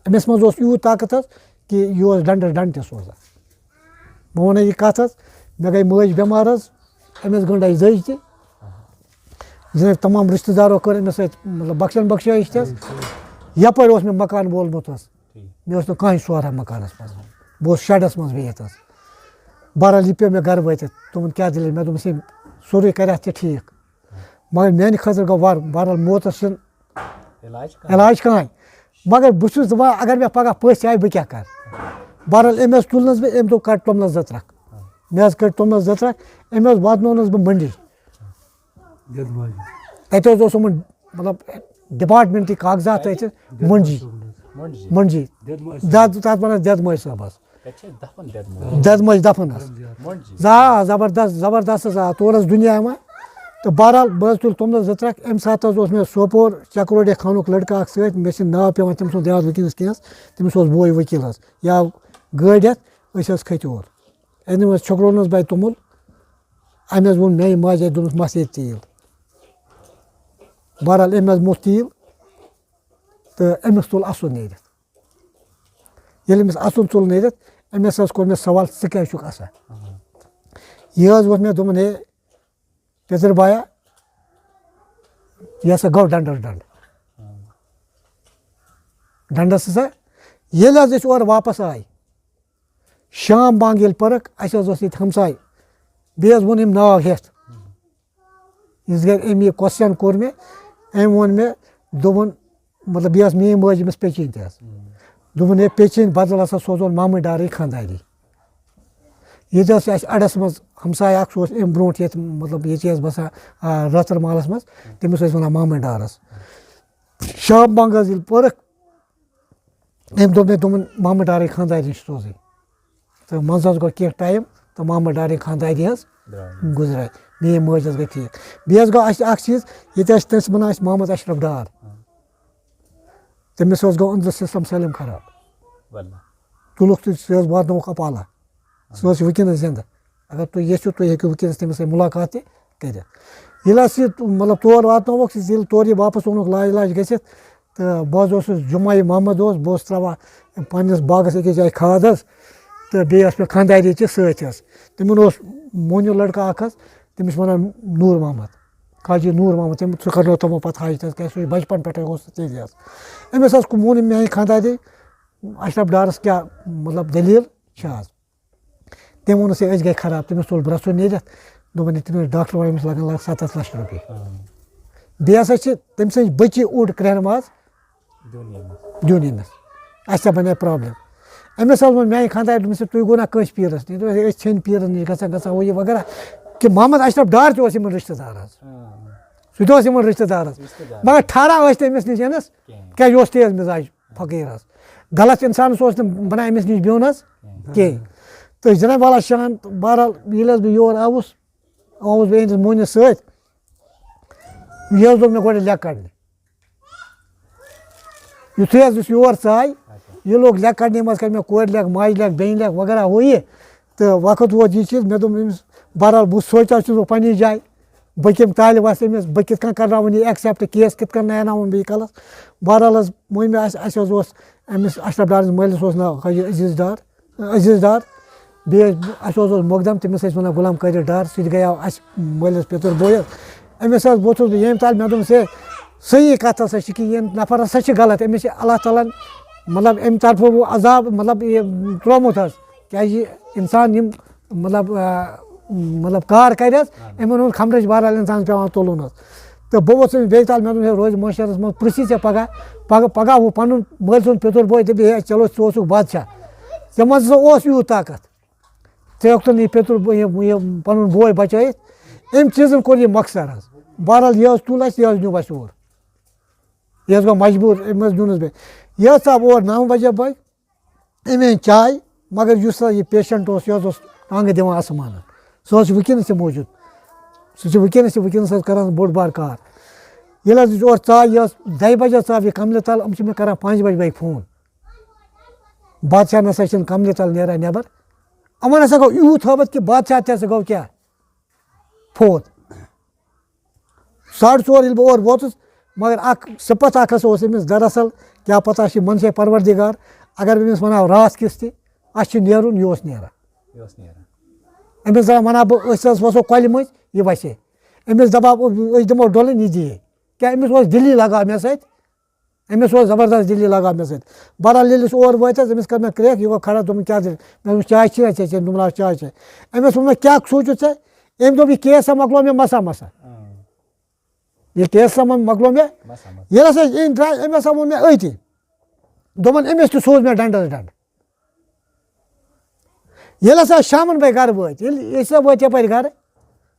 أمِس منٛز اوس یوٗت طاقت حظ کہِ یہِ اوس ڈنٛڈَس ڈنٛڈ تہِ سوزان۔ بہٕ وَنَے یہِ کَتھ حظ، مےٚ گٔے مٲج بٮ۪مار حظ، أمِس گٔنٛڈ اَسہِ دٔج تہِ۔ جناب تمام رِشتہٕ دارو کٔر أمِس سۭتۍ مطلب بخشَن بخشٲیِش تہِ حظ۔ یَپٲرۍ اوس مےٚ مکان وولمُت حظ۔ مےٚ اوس نہٕ کانٛہہ سورا مکانَس منٛز۔ بہٕ اوسُس شَڈَس منٛز بِہِتھ حظ۔ بہرحال یہِ پیوٚو مےٚ گَرٕ وٲتِتھ۔ تِمَن کیٛاہ دٔلیٖل؟ مےٚ دوٚپمَس، "ہے، سورُے کَرٮ۪تھ ژےٚ ٹھیٖک، مگر میٛانہِ خٲطرٕ گوٚو وَر، بہرحال موتَس چھِنہٕ علاج کانٛہہ۔ علاج کانٛہہ۔ مگر بہٕ چھُس دَپان، اگر مےٚ پَگاہ پٔژھۍ آیہِ، بہٕ کیٛاہ کَرٕ؟" بہرحال أمۍ حظ تُلنَس بہٕ، أمۍ دوٚپ، "کَڑ توٚملَس زٕ ترٛکھ۔" مےٚ حظ کٔڑۍ توٚملَس زٕ ترٛکھ، أمۍ حظ واتنوونَس بہٕ مٔنٛڈی۔ دٮ۪دماجہِ۔ تَتہِ حظ اوس یِمَن، مطلب، department کہِ کاغذات ٲسۍ مٔنٛڈی۔ مٔنٛڈی۔ مٔنٛڈی۔ دٮ۪دماجہِ۔ دَد، تَتھ وَنان دٮ۪دماجہِ صٲبَس۔ تَتہِ چھِ دَفَن دٮ۪دماجہِ۔ دَدمٲج دَفَن حظ۔ مٔنٛڈی۔ زا، زبردست، زبردست حظ آ، تور حظ دُنیا یِوان۔ تہٕ بہرحال، بہٕ حظ تُلہٕ توٚملَس زٕ ترٛکھ۔ اَمہِ ساتہٕ حظ اوس مےٚ سوپور چکروڈے خانُک لٔڑکہٕ اَکھ سۭتۍ، مےٚ چھِنہٕ ناو پٮ۪وان تٔمۍ سُنٛد یاد وٕنکیٚنَس کینٛہہ حظ۔ تٔمِس اوس بوے ؤکیٖل حظ، یا گٲڑۍ ہٮ۪تھ أسۍ حظ کھٔتۍ اور۔ أمۍ حظ چھٔکروونَس بَے توٚمُل، أمۍ حظ ووٚن میٛانہِ ماجہِ، دوٚپمَس، "مَس ییٚتہِ تیٖل۔" بہرحال، أمۍ حظ موٚتھ تیٖل تہٕ أمِس تُل اَسُن نیٖرِتھ۔ ییٚلہِ أمِس اَسُن ژوٚل نیٖرِتھ، أمِس حظ کوٚر مےٚ سوال، "ژٕ کیٛازِ چھُکھ اَسان؟" یہِ حظ ووٚن مےٚ، دوٚپُن، "ہے، پیٚتٕر بایا، یہِ ہسا گوٚو ڈنڈس ڈنڈ۔" ڈنڈس ہسا، ییٚلہِ حظ أسۍ اورٕ واپس آے، شام بانگ ییٚلہِ پٔرٕکھ، اَسہِ حظ اوس ییٚتہِ ہمساے، بیٚیہِ حظ ووٚن أمۍ ناو ہیٚتھ۔ یِژھ گرِ أمۍ یہِ question کوٚر مےٚ، أمۍ ووٚن مےٚ، دوٚپُن، مطلب، بیٚیہِ ٲس میٛٲنۍ مٲج أمِس پیٚچِنۍ تہِ حظ۔ دوٚپُن، "ہے، پیٚژھِ ہٕنٛدِ بدلہٕ ہسا سوزون مامہٕ ڈارٕے خانٛداری۔" ییٚتہِ ٲس اَسہِ اَڈَس منٛز ہمساے اَکھ، سُہ اوس اَمہِ برونٛٹھ ییٚتہِ، مطلب، ییٚتہِ ٲس بسان، آ، رٲژَر محلَس منٛز، تٔمِس ٲسۍ وَنان مامہٕ ڈارَس۔ شام بنٛگ حظ ییٚلہِ پٔرٕکھ، أمۍ دوٚپ مےٚ، دوٚپُن، "مامہٕ ڈارٕے خانٛدارنہِ چھِ سوزٕنۍ۔" تہٕ منٛزٕ حظ گوٚو کینٛہہ ٹایم تہٕ مامہٕ ڈارٕنۍ خانٛدارنہِ حظ درٛاے۔ گُزرے۔ میٛٲنۍ مٲج حظ گٔے ٹھیٖک۔ بیٚیہِ حظ گوٚو اَسہِ اَکھ چیٖز، ییٚتہِ ٲسۍ تٔمِس وَنان ٲسۍ محمد اشرف ڈار۔ ہاں۔ تٔمِس حظ گوٚو أنٛدرٕ سِسٹَم سٲلِم خراب۔ واللہ۔ تُلُکھ تہٕ سُہ حظ واتنووُکھ اَپالہ۔ سُہ حظ چھُ وٕنکیٚنَس زِندٕ۔ اگر تُہۍ یژھِو، تُہۍ ہیٚکِو وٕنکیٚنَس تٔمِس سۭتۍ مُلاقات تہِ کٔرِتھ۔ ییٚلہِ حظ یہِ، مطلب، تور واتنووُکھ، ییٚلہِ تورٕ یہِ واپَس اوٚنُکھ لاج لاج گٔژھِتھ، تہٕ بہٕ حظ اوسُس جمعہ محمد اوس، بہٕ اوسُس ترٛاوان پنٛنِس باغَس أکِس جایہِ کھاد حظ، تہٕ بیٚیہِ ٲس مےٚ خانٛداری تہِ سۭتۍ حظ۔ تِمَن اوس مونیوٗ لٔڑکہٕ اَکھ حظ، تٔمِس چھِ وَنان نوٗر محمد، قاضی نوٗر محمد، تٔمۍ، سُہ کَرنوو تِمو پَتہٕ حج تہِ حظ، کیٛازِ سُہ چھُ بَچپَن پٮ۪ٹھَے اوس سُہ تٔتی حظ۔ أمِس حظ کوٚر، ووٚن أمۍ میٛانہِ خانٛداری، اشرف ڈارَس کیٛاہ، مطلب، دٔلیٖل چھِ حظ؟ تٔمۍ ووٚنُس، "ہے، أسۍ گٔے خراب۔" تٔمِس تُل برٛسہٕ نیٖرِتھ، دوٚپُن، "ہے، تٔمِس ڈاکٹر وَنہِ، أمِس لَگَن لگ ستَتھ لَچھ رۄپیہِ۔" آ۔ بیٚیہِ ہسا چھِ تٔمۍ سٕنٛز بٔچی اوٚڑ کرٛٮ۪ہن ماز دیُن ییٚمِس۔ دیُن ییٚمِس۔ اَسہِ ہسا بَنے پرٛابلِم۔ أمِس حظ ووٚن میٛانہِ خانٛدارِ، دوٚپمِس، "ہے، تُہۍ گوٚو نا کٲنٛسہِ پیٖرَس نِش؟" دوٚپُن، "ہے، أسۍ ژھیٚنۍ پیٖرَن نِش گژھان، گژھان ہُہ یہِ وغیرہ۔" کہِ محمد اشرف ڈار تہِ اوس یِمَن رِشتہٕ دار حظ۔ آ۔ سُہ تہِ اوس یِمَن رِشتہٕ دار حظ۔ رِشتہٕ دار۔ مگر ٹھارا ٲسۍ نہٕ أمِس نِش أمِس کِہیٖنۍ۔ کیٛازِ یہِ اوس تیز مِزاج۔ فقیٖرَس۔ غلط اِنسانَس اوس نہٕ بَنان أمِس نِش بِہُن حظ کینٛہہ۔ تہٕ جِناب والا شان، بہرحال، ییٚلہِ حظ بہٕ یور آوُس، آوُس بہٕ أہٕنٛدِس مۄہنِوِس سۭتۍ، یہِ حظ لوٚگ مےٚ گۄڈٕ لیٚکہٕ کَڑنہِ۔ یُتھُے حظ یُس یور ژاے، یہِ لوٚگ لیٚکہٕ کَڑنہِ منٛز، کَڑِ مےٚ کورِ لیٚکہٕ، ماجہِ لیٚکہٕ، بیٚنہِ لیٚکہٕ وغیرہ ہُہ یہِ۔ تہٕ وقت ووت یہِ چیٖز، مےٚ دوٚپ أمِس، بہرحال، بہٕ سونٛچان چھُس بہٕ پنٛنہِ جایہِ، بہٕ کَمہِ تالہِ وَسہٕ أمِس، بہٕ کِتھ کٔنۍ کَرناوُن یہِ accept، case کِتھ کٔنۍ نیناوُن بہٕ یہِ کَلَس۔ بہرحال حظ، مٔمۍ مےٚ اَسہِ، اَسہِ حظ اوس أمِس اشرف ڈارَس مٲلِس اوس ناو حٲجی عزیٖز ڈار، عزیٖز ڈار۔ بیٚیہِ ٲسۍ، اَسہِ حظ اوس مۄقدَم، تٔمِس ٲسۍ وَنان غلام قٲدِر ڈار، سُہ تہِ گٔیاو اَسہِ مٲلِس پِتُر بوے حظ۔ أمِس حظ ووٚتھُس بہٕ ییٚمہِ تالہِ، مےٚ دوٚپمَس، "ہے، صحیح کَتھ ہسا چھِ کہِ یہِ نفر ہسا چھِ غلط، أمِس چھِ اللہ تعالیٰ ہَن، مطلب، اَمہِ طرفہٕ وۄنۍ عذاب، مطلب، یہِ ترٛوومُت حظ۔" کیٛازِ یہِ اِنسان یِم، مطلب، آ، مطلب، کار کَرِ حظ، اَہَن۔ یِمَن ہُنٛد خمرٕچ بہرحال اِنسانَس پٮ۪وان تُلُن حظ۔ تہٕ بہٕ ووتُس أمِس بیٚیہِ تالہِ، مےٚ دوٚپ، "ہے، روزِ معاشرَس منٛز، پرٛژھی ژےٚ پَگاہ، پَگاہ، پَگاہ ہُہ پَنُن مٲلۍ سُنٛد پِتُر بوے دَپہِ، ہے، چلو، ژٕ اوسُکھ بادشاہ، ژےٚ منٛز ہسا اوس یوٗت طاقت، ژےٚ ہیوٚکھ نہٕ یہِ پِتُر بو-، یہِ، یہِ پَنُن بوے بَچٲیِتھ۔" أمۍ چیٖزَن کوٚر یہِ مۄخصر حظ۔ بہرحال، یہِ حظ تُل اَسہِ، یہِ حظ نیوٗ اَسہِ اور۔ یہِ حظ گوٚو مجبوٗر، أمۍ حظ نیوٗنَس بیٚیہِ۔ یہِ حظ ژاو اور نَو بَجے بٲگۍ۔ أمۍ أنۍ چاے، مگر یُس ہسا یہِ patient اوس، یہِ حظ اوس ٹانٛگہٕ دِوان آسمانَن۔ سُہ حظ چھُ وٕنکیٚنَس تہِ موٗجوٗد۔ سُہ چھُ وٕنکیٚنَس تہِ، وٕنکیٚنَس حظ کران بوٚڑ بار کار۔ ییٚلہِ حظ یہِ اورٕ ژاے، یہِ ٲس دَہہِ بَجہِ حظ ژاو یہِ کَملہِ تَل، یِم چھِ مےٚ کران پانٛژِ بَجہِ بٲگۍ فون۔ بادشاہ نہ سا چھِنہٕ کَملہِ تَل نیران نٮ۪بَر۔ یِمَن ہسا گوٚو یوٗت ہٲبَتھ کہِ بادشاہ تہِ ہسا گوٚو کیٛاہ؟ فوت۔ ساڑٕ ژور ییٚلہِ بہٕ اورٕ ووتُس، مگر اَکھ صِفت اَکھ ہسا اوس أمِس، دراصل کیٛاہ پتہ چھِ منشے پروردگار، اگر بہٕ أمِس وَنہٕ ہاو راتھ کِژھ تہِ، اَسہِ چھُ نیرُن، یہِ اوس نیران۔ یہِ اوس نیران۔ أمِس زَن وَنہٕ ہا بہٕ، أسۍ حظ وَسو کۄلہِ مٔنٛزۍ، یہِ وَسہِ ہے۔ أمِس دَپہٕ ہا بہٕ، أسۍ دِمو ڈۄلٕنۍ، یہِ دِیہِ ہے۔ کیٛاہ أمِس اوس دِلی لگاو مےٚ سۭتۍ؟ أمِس اوس زبردست دِلی لگاو مےٚ سۭتۍ۔ بہرحال، ییٚلہِ أسۍ اور وٲتۍ حظ، أمِس کٔر مےٚ کرٛیک، یہِ گوٚو کھڑا، دوٚپُن، "کیٛاہ دٔلیٖل؟" مےٚ دوٚپمَس، "چاے چھِیا چےٚ چٮ۪نۍ؟" دوٚپُن، "آ، چاے چےٚ۔" أمۍ حظ ووٚن مےٚ، "کیٛاہ سوٗنٛچُتھ ژےٚ؟" أمۍ دوٚپ، "یہِ case ہا مۄکلو مےٚ مَسا مَسا۔ آ۔ یہِ case ہا مۄکلو مےٚ۔" مَسا مَسا۔ ییٚلہِ ہسا أسۍ أمۍ درٛاے، أمۍ ہسا ووٚن مےٚ أتی۔ دوٚپُن، "أمِس تہِ سوٗز مےٚ ڈنٛڈَس ڈنٛڈ۔" ییٚلہِ ہسا شامَن بٲگۍ گرٕ وٲتۍ، ییٚلہِ أسۍ ہسا وٲتۍ یَپٲرۍ گرٕ،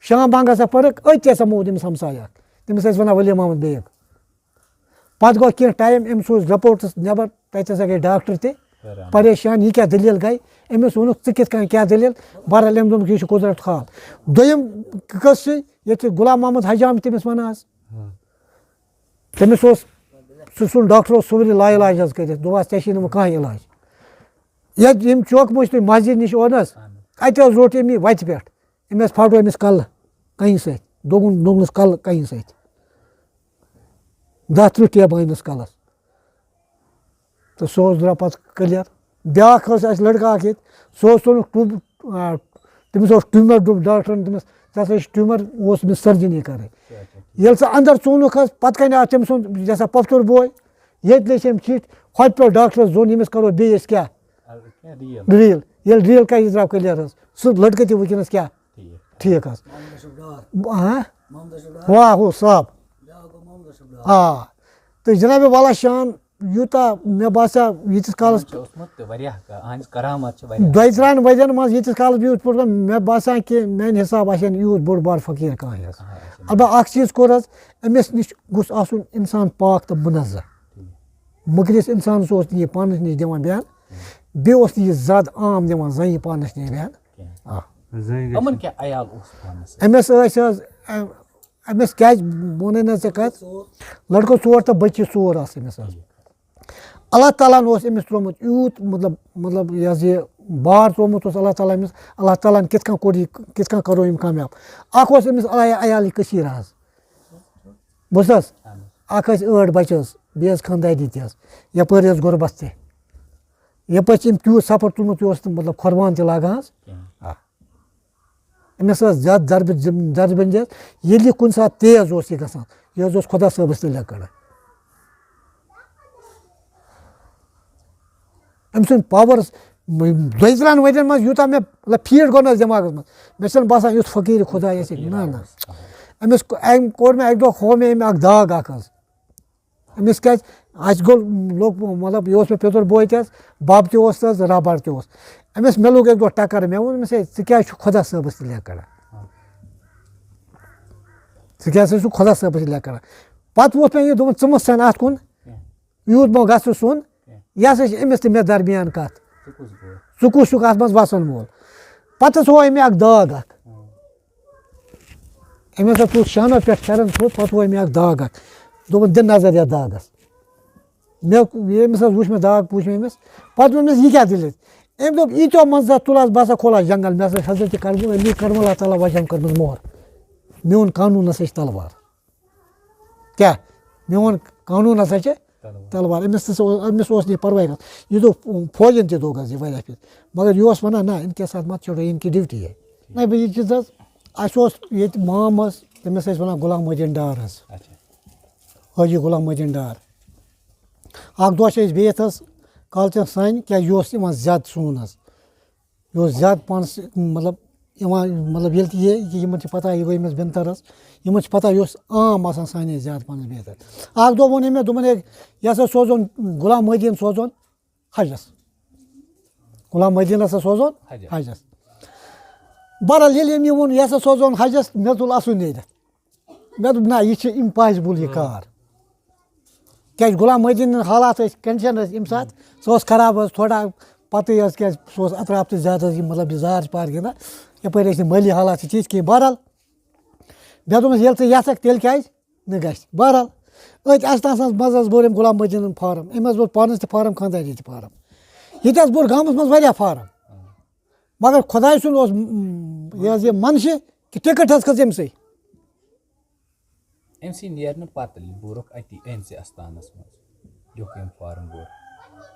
شام بانٛگ ہسا پٔرٕکھ، أتۍ ہسا موٗد أمِس ہمسایہِ اَکھ۔ تٔمِس ٲسۍ وَنان ؤلی محمد بیگ۔ پَتہٕ گوٚو کینٛہہ ٹایم، أمۍ سوٗز رِپورٹٕس نٮ۪بر، تَتہِ ہسا گٔے ڈاکٹر تہِ حٲران۔ پریشان، یہِ کیٛاہ دٔلیٖل گٔے؟ أمِس ووٚنُکھ، "ژٕ کِتھ کٔنۍ، کیٛاہ دٔلیٖل؟" بہرحال، أمۍ دوٚپُکھ، "یہِ چھُ قُدرت حال۔" دوٚیِم قٕصہٕ چھُ، ییٚتہِ غلام محمد حجام تٔمِس وَنان حظ۔ ہاں۔ تٔمِس اوس، سُہ سُنٛد ڈاکٹر اوس سورُے لا علاج حظ کٔرِتھ، دوٚپہَس، "ژےٚ چھِی نہٕ وۄنۍ کانٛہہ علاج۔" ییٚتہِ ییٚمہِ چوکہٕ مٔنٛزۍ تُہۍ مسجد نِش اورٕ نہ حظ، اَتہِ حظ روٚٹ أمۍ یہِ وَتہِ پٮ۪ٹھ۔ أمۍ حظ پھاٹو أمِس کَلہٕ کَنہِ سۭتۍ، دوٚگُن، دوٚگنَس کَلہٕ کَنہِ سۭتۍ۔ دَہ تٕرٛہ ٹیبہٕ أنِس کَلَس۔ تہٕ سُہ حظ درٛاو پَتہٕ clear۔ بیٛاکھ حظ اَسہِ لٔڑکہٕ اَکھ ییٚتہِ، سُہ حظ ژوٚلُکھ ٹیوٗب، آ، تٔمِس اوس ٹیوٗمَر، دوٚپ ڈاکٹرَن تٔمِس، "ژےٚ ہسا چھُ ٹیوٗمَر"، اوس أمِس surgery کَرٕنۍ۔ اچھا، اچھا، ٹھیٖک۔ ییٚلہِ سُہ اَندَر ژوٚنُکھ حظ، پَتہٕ کَنہِ آو تٔمۍ سُنٛد، یہِ ہسا پۄپھتُر بوے، ییٚتہِ لیٚچھ أمۍ چِٹھۍ، ہۄپہِ پٮ۪ٹھ ڈاکٹرَس زوٚن، ییٚمِس کَرو بیٚیہِ أسۍ کیٛاہ؟ اَدٕ کیٛاہ ڈیٖل؟ ڈیٖل۔ ییٚلہِ ڈیٖل کَرِ، یہِ درٛاو clear حظ۔ سُہ لٔڑکہٕ تہِ وٕنکیٚنَس کیٛاہ؟ ٹھیٖک۔ ٹھیٖک حظ۔ محمد اشرف ڈار۔ ہاں؟ محمد اشرف ڈار۔ واہ، ہُہ صاحب۔ بیٛاکھ گوٚو محمد اشرف ڈار۔ آ۔ تہٕ جناب والا شان، یوٗتاہ مےٚ باسیٛو ییٖتِس کالَس، چھُ اوسمُت تہٕ واریاہ کا- اہنٛدِس کرامات چھِ واریاہ۔ دۄیہِ ترٛہَن ؤرِین منٛز ییٖتِس کالَس بہٕ یوٗت پوٚرُس، مےٚ باسان کہِ میٛانہِ حِساب آسہِ ہا نہٕ یوٗت بوٚڑ بار فقیٖر کانٛہہ حظ۔ البتہ اَکھ چیٖز کوٚر حظ، أمِس نِش گوٚژھ آسُن اِنسان پاک تہٕ مُنزہ۔ مُکرِس اِنسانَس اوس نہٕ یہِ پانَس نِش دِوان بیٚہن، بیٚیہِ اوس نہٕ یہِ زیادٕ عام دِوان زَنہِ پانَس نِش بیٚہن۔ آ۔ یِمَن کیٛاہ عیال اوس پانَس؟ أمِس ٲسۍ حظ، أ-، أمِس کیٛازِ ووٚنُے نہ ژےٚ کَتھ؟ لٔڑکہٕ ژور تہٕ بٔچی ژور آسہٕ أمِس حظ۔ اللہ تعالیٰ ہن اوس أمِس ترٛوومُت یوٗت، مطلب، مطلب، یہِ حظ یہِ بار ترٛوومُت اوس اللہ تعالیٰ أمِس۔ اللہ تعالیٰ ہن کِتھ کٔنۍ کوٚر یہِ، کِتھ کٔنۍ کٔرو أمۍ کامیاب؟ اَکھ اوس أمِس اللہ عیالی کٔثیٖر حظ۔ بوٗزتھٕ حظ؟ اَکھ ٲسۍ ٲٹھ بَچہٕ حظ، بیٚیہِ ٲس خانٛداری تہِ حظ، یَپٲرۍ ٲس غُربت تہِ۔ یَپٲرۍ چھِ أمۍ تیوٗت سفر تُلمُت، یہِ اوس نہٕ، مطلب، قۄربان تہِ لاگان حظ۔ آ۔ أمِس ٲس زیادٕ دربہٕ-، دربٕنۍ حظ۔ ییٚلہِ یہِ کُنہِ ساتہٕ تیز اوس یہِ گژھان، یہِ حظ اوس خۄدا صٲبَس تہِ لٮ۪کڑ۔ أمۍ سُنٛد پاور دۄیہِ ترٛہَن ؤرین منٛز یوٗتاہ مےٚ، مطلب، فیٖڈ گوٚو نہ حظ دٮ۪ماغَس منٛز، مےٚ چھُنہٕ باسان یُتھ فقیٖر خۄدا آسہِ۔ نہ، نہ۔ أمِس، أمۍ کوٚر مےٚ اَکہِ دۄہ، ہوو مےٚ أمۍ اَکھ داغ اَکھ حظ۔ أمِس کیٛازِ، اَسہِ گوٚو، لوٚگ، مطلب، یہِ اوس مےٚ پیٚتُر بوے تہِ حظ، بَب تہِ اوس تہٕ حظ، رَبَر تہِ اوس۔ أمِس مےٚ لوٚگ اَکہِ دۄہ ٹَکَر، مےٚ ووٚن أمِس، "ہے، ژٕ کیٛازِ چھُکھ خۄدا صٲبَس تہِ لٮ۪کھ کَڑان؟ ژٕ کیٛازِ حظ چھُکھ خۄدا صٲبَس تہِ لٮ۪کھ کَڑان؟" پَتہٕ ووٚتھ مےٚ یہِ، دوٚپُن، "ژٕ مہٕ سَن اَتھ کُن، یوٗت مہ گژھ ژٕ سوٚن، یہِ ہسا چھِ أمِس تہٕ مےٚ درمیان کَتھ۔ ژٕ کُس چھُکھ اَتھ منٛز وَسَن وول؟" پَتہٕ ہسا ہوو أمۍ مےٚ اَکھ داغ اَکھ۔ أمۍ ہسا تُل شانو پٮ۪ٹھ پھٮ۪رن تھوٚد، پَتہٕ ہوو أمۍ مےٚ اَکھ داغ اَکھ۔ دوٚپُن، "دِ نظر یَتھ داغَس۔" مےٚ، ییٚمِس حظ وٕچھ مےٚ داغ، پوٗچھ مےٚ أمِس۔ پَتہٕ ووٚن مےٚ، "یہِ کیٛاہ دٔلیٖل؟" أمۍ دوٚپ، "ییٖتیو منٛز ہسا تُل حظ، بہٕ ہسا کھولہٕ ہا جنگل، مےٚ ہسا چھِ حضرت کرمہٕ علی کرم اللہ تعالیٰ وجہن کٔرمٕژ مۄہر۔ میون قانوٗن ہسا چھِ تلوار۔" کیٛاہ؟ میون قانوٗن ہسا چھِ تلوار۔ أمِس تہِ سا اوس، أمِس اوس نہٕ یہِ پرواے کانٛہہ۔ یہِ دوٚپ، فوجن تہِ دوٚپ حظ یہِ واریاہ پھِرِ۔ مگر یہِ اوس وَنان، "نہ، ان کے ساتھ مت چھوڑو، ان کی ڈیوٹی ہے۔" نہ، بہٕ یہِ چیٖز حظ، اَسہِ اوس ییٚتہِ مام حظ، تٔمِس ٲسۍ وَنان غلام محی الدین ڈار حظ۔ حٲجی غلام محی الدین ڈار۔ اَکھ دۄہ چھِ أسۍ بِہِتھ حظ کالچَن سانہِ، کیٛازِ یہِ اوس یِوان زیادٕ سون حظ۔ یہِ اوس زیادٕ پانَس، مطلب، یِوان، مطلب، ییٚلہِ تہِ یہِ، یہِ، یِمَن چھِ پَتہ، یہِ گوٚو ییٚمِس بِنتَر حظ۔ یِمَن چھِ پَتہ، یہِ اوس عام آسان سانہِ زیادٕ پانَس بِہِتھ حظ۔ اَکھ دۄہ ووٚن أمۍ مےٚ، دوٚپُن، "ہے، یہِ ہسا سوزون، غلام محی الدین سوزون حجَس۔ غلام محی الدین ہسا سوزون حجَس۔" بہرحال، ییٚلہِ أمۍ یہِ ووٚن، "یہِ ہسا سوزون حجَس"، مےٚ تُل اَسُن نیٖرِتھ۔ مےٚ دوٚپ، "نہ، یہِ چھِ امپاسبل یہِ کار۔" کیٛازِ غلام محی الدین حالات ٲسۍ، کنڈیشن ٲسۍ اَمہِ ساتہٕ، سُہ اوس خراب حظ تھوڑا، پَتہٕ حظ کیٛازِ سُہ اوس اطراف تہِ زیادٕ حظ، یہِ مطلب یہِ زار چھِ پار گِنٛدان، یَپٲرۍ ٲسۍ نہٕ مٲلی حالات تہِ ٹھیٖک کِہیٖنۍ۔ بہرحال، مےٚ دوٚپمَس، "ییٚلہِ ژٕ یَژھکھ تیٚلہِ کیٛازِ نہٕ گژھِ؟" بہرحال، أتھۍ اَستانَس منٛز حظ بوٚر أمۍ غلام محی الدیٖنَن فارم، أمۍ حظ بوٚر پانَس تہِ فارم، خانٛدارِنۍ تہِ فارم، ییٚتہِ حظ بوٚر گامَس منٛز واریاہ فارم۔ مگر خۄداے سُنٛد اوس، م، یہِ حظ یہِ منشہِ کہِ ٹِکٹ حظ کھٔژ أمۍ سٕے۔ أمۍ سٕے نیرنہٕ پتہٕ بوٗرُکھ اَتی أہنٛدسٕے اَستانَس منٛز۔ لیوٚکھ أمۍ فارم بوٗر۔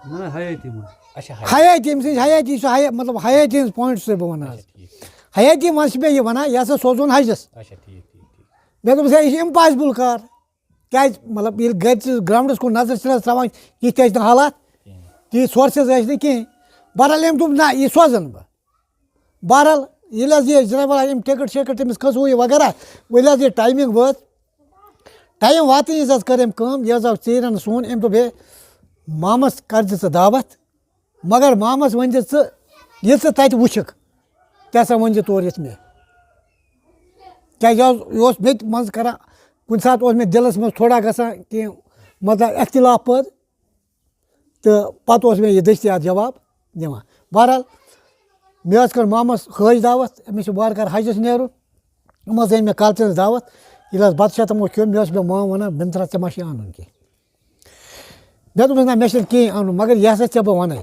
نہ، حیٲتی منٛز۔ اچھا، حیا- حیٲتی أمۍ سٕنٛز حیٲتی چھُ حیا-، مطلب حیٲتی ہٕنٛز پویِنٹ چھُسَے بہٕ وَنان حظ۔ اچھا، ٹھیٖک۔ حیٲتی منٛز چھِ مےٚ یہِ وَنان، یہِ ہسا سوزون حجَس۔ اچھا، ٹھیٖک، ٹھیٖک، ٹھیٖک۔ مےٚ دوٚپُس، ہے، یہِ چھِ امپاسبل کار۔ کیٛازِ؟ مطلب، ییٚلہِ گرِ ژٕ گراوُنٛڈَس کُن نظر چھِنہٕ حظ ترٛاوان، یِتھ کیٛازِ نہٕ حالات، تِتھۍ سورسز ٲسۍ نہٕ کِہیٖنۍ۔ بہرحال، أمۍ دوٚپ، نہ، یہِ سوزَن بہٕ۔ بہرحال، ییٚلہِ حظ یہِ جناب والا أمۍ ٹِکٹ شِکٹ تٔمِس کھٔژ ہُہ یہِ وغیرہ، وۄنۍ حظ یہِ ٹایمِنٛگ وٲژ، ٹایم واتنٕے حظ کٔر أمۍ کٲم، یہِ حظ آو ژیٖرٮ۪ن سون، أمۍ دوٚپ، ہے، مامَس کَرِ زِ ژٕ دعوت، مگر مامَس ؤنۍ زِ ژٕ، یہِ ژٕ تَتہِ وٕچھِکھ، تہِ ہسا ؤنۍ زِ تورٕ یِتھ مےٚ۔ کیٛازِ یہِ اوس، یہِ اوس مےٚ تہِ منٛزٕ کران، کُنہِ ساتہٕ اوس مےٚ دِلَس منٛز تھوڑا گژھان کینٛہہ، مطلب، اختلاف پٲدٕ۔ تہٕ پَتہٕ اوس مےٚ یہِ دٔستی اَتھ جواب دِوان۔ بہرحال، مےٚ حظ کٔر مامَس حٲج دعوت، أمِس چھُ وارٕ کارٕ حجَس نیرُن۔ یِم حظ أنۍ مےٚ کالچَنَس دعوت۔ ییٚلہِ حظ بَتہٕ شَتَمو کھیوٚو، مےٚ اوس مےٚ مام وَنان، "بِنترا، ژےٚ ما چھُے اَنُن کینٛہہ؟" مےٚ دوٚپمَس، "نہ، مےٚ چھُنہٕ کینٛہہ اَنُن، مگر یہِ ہسا ژےٚ بہٕ وَنَے۔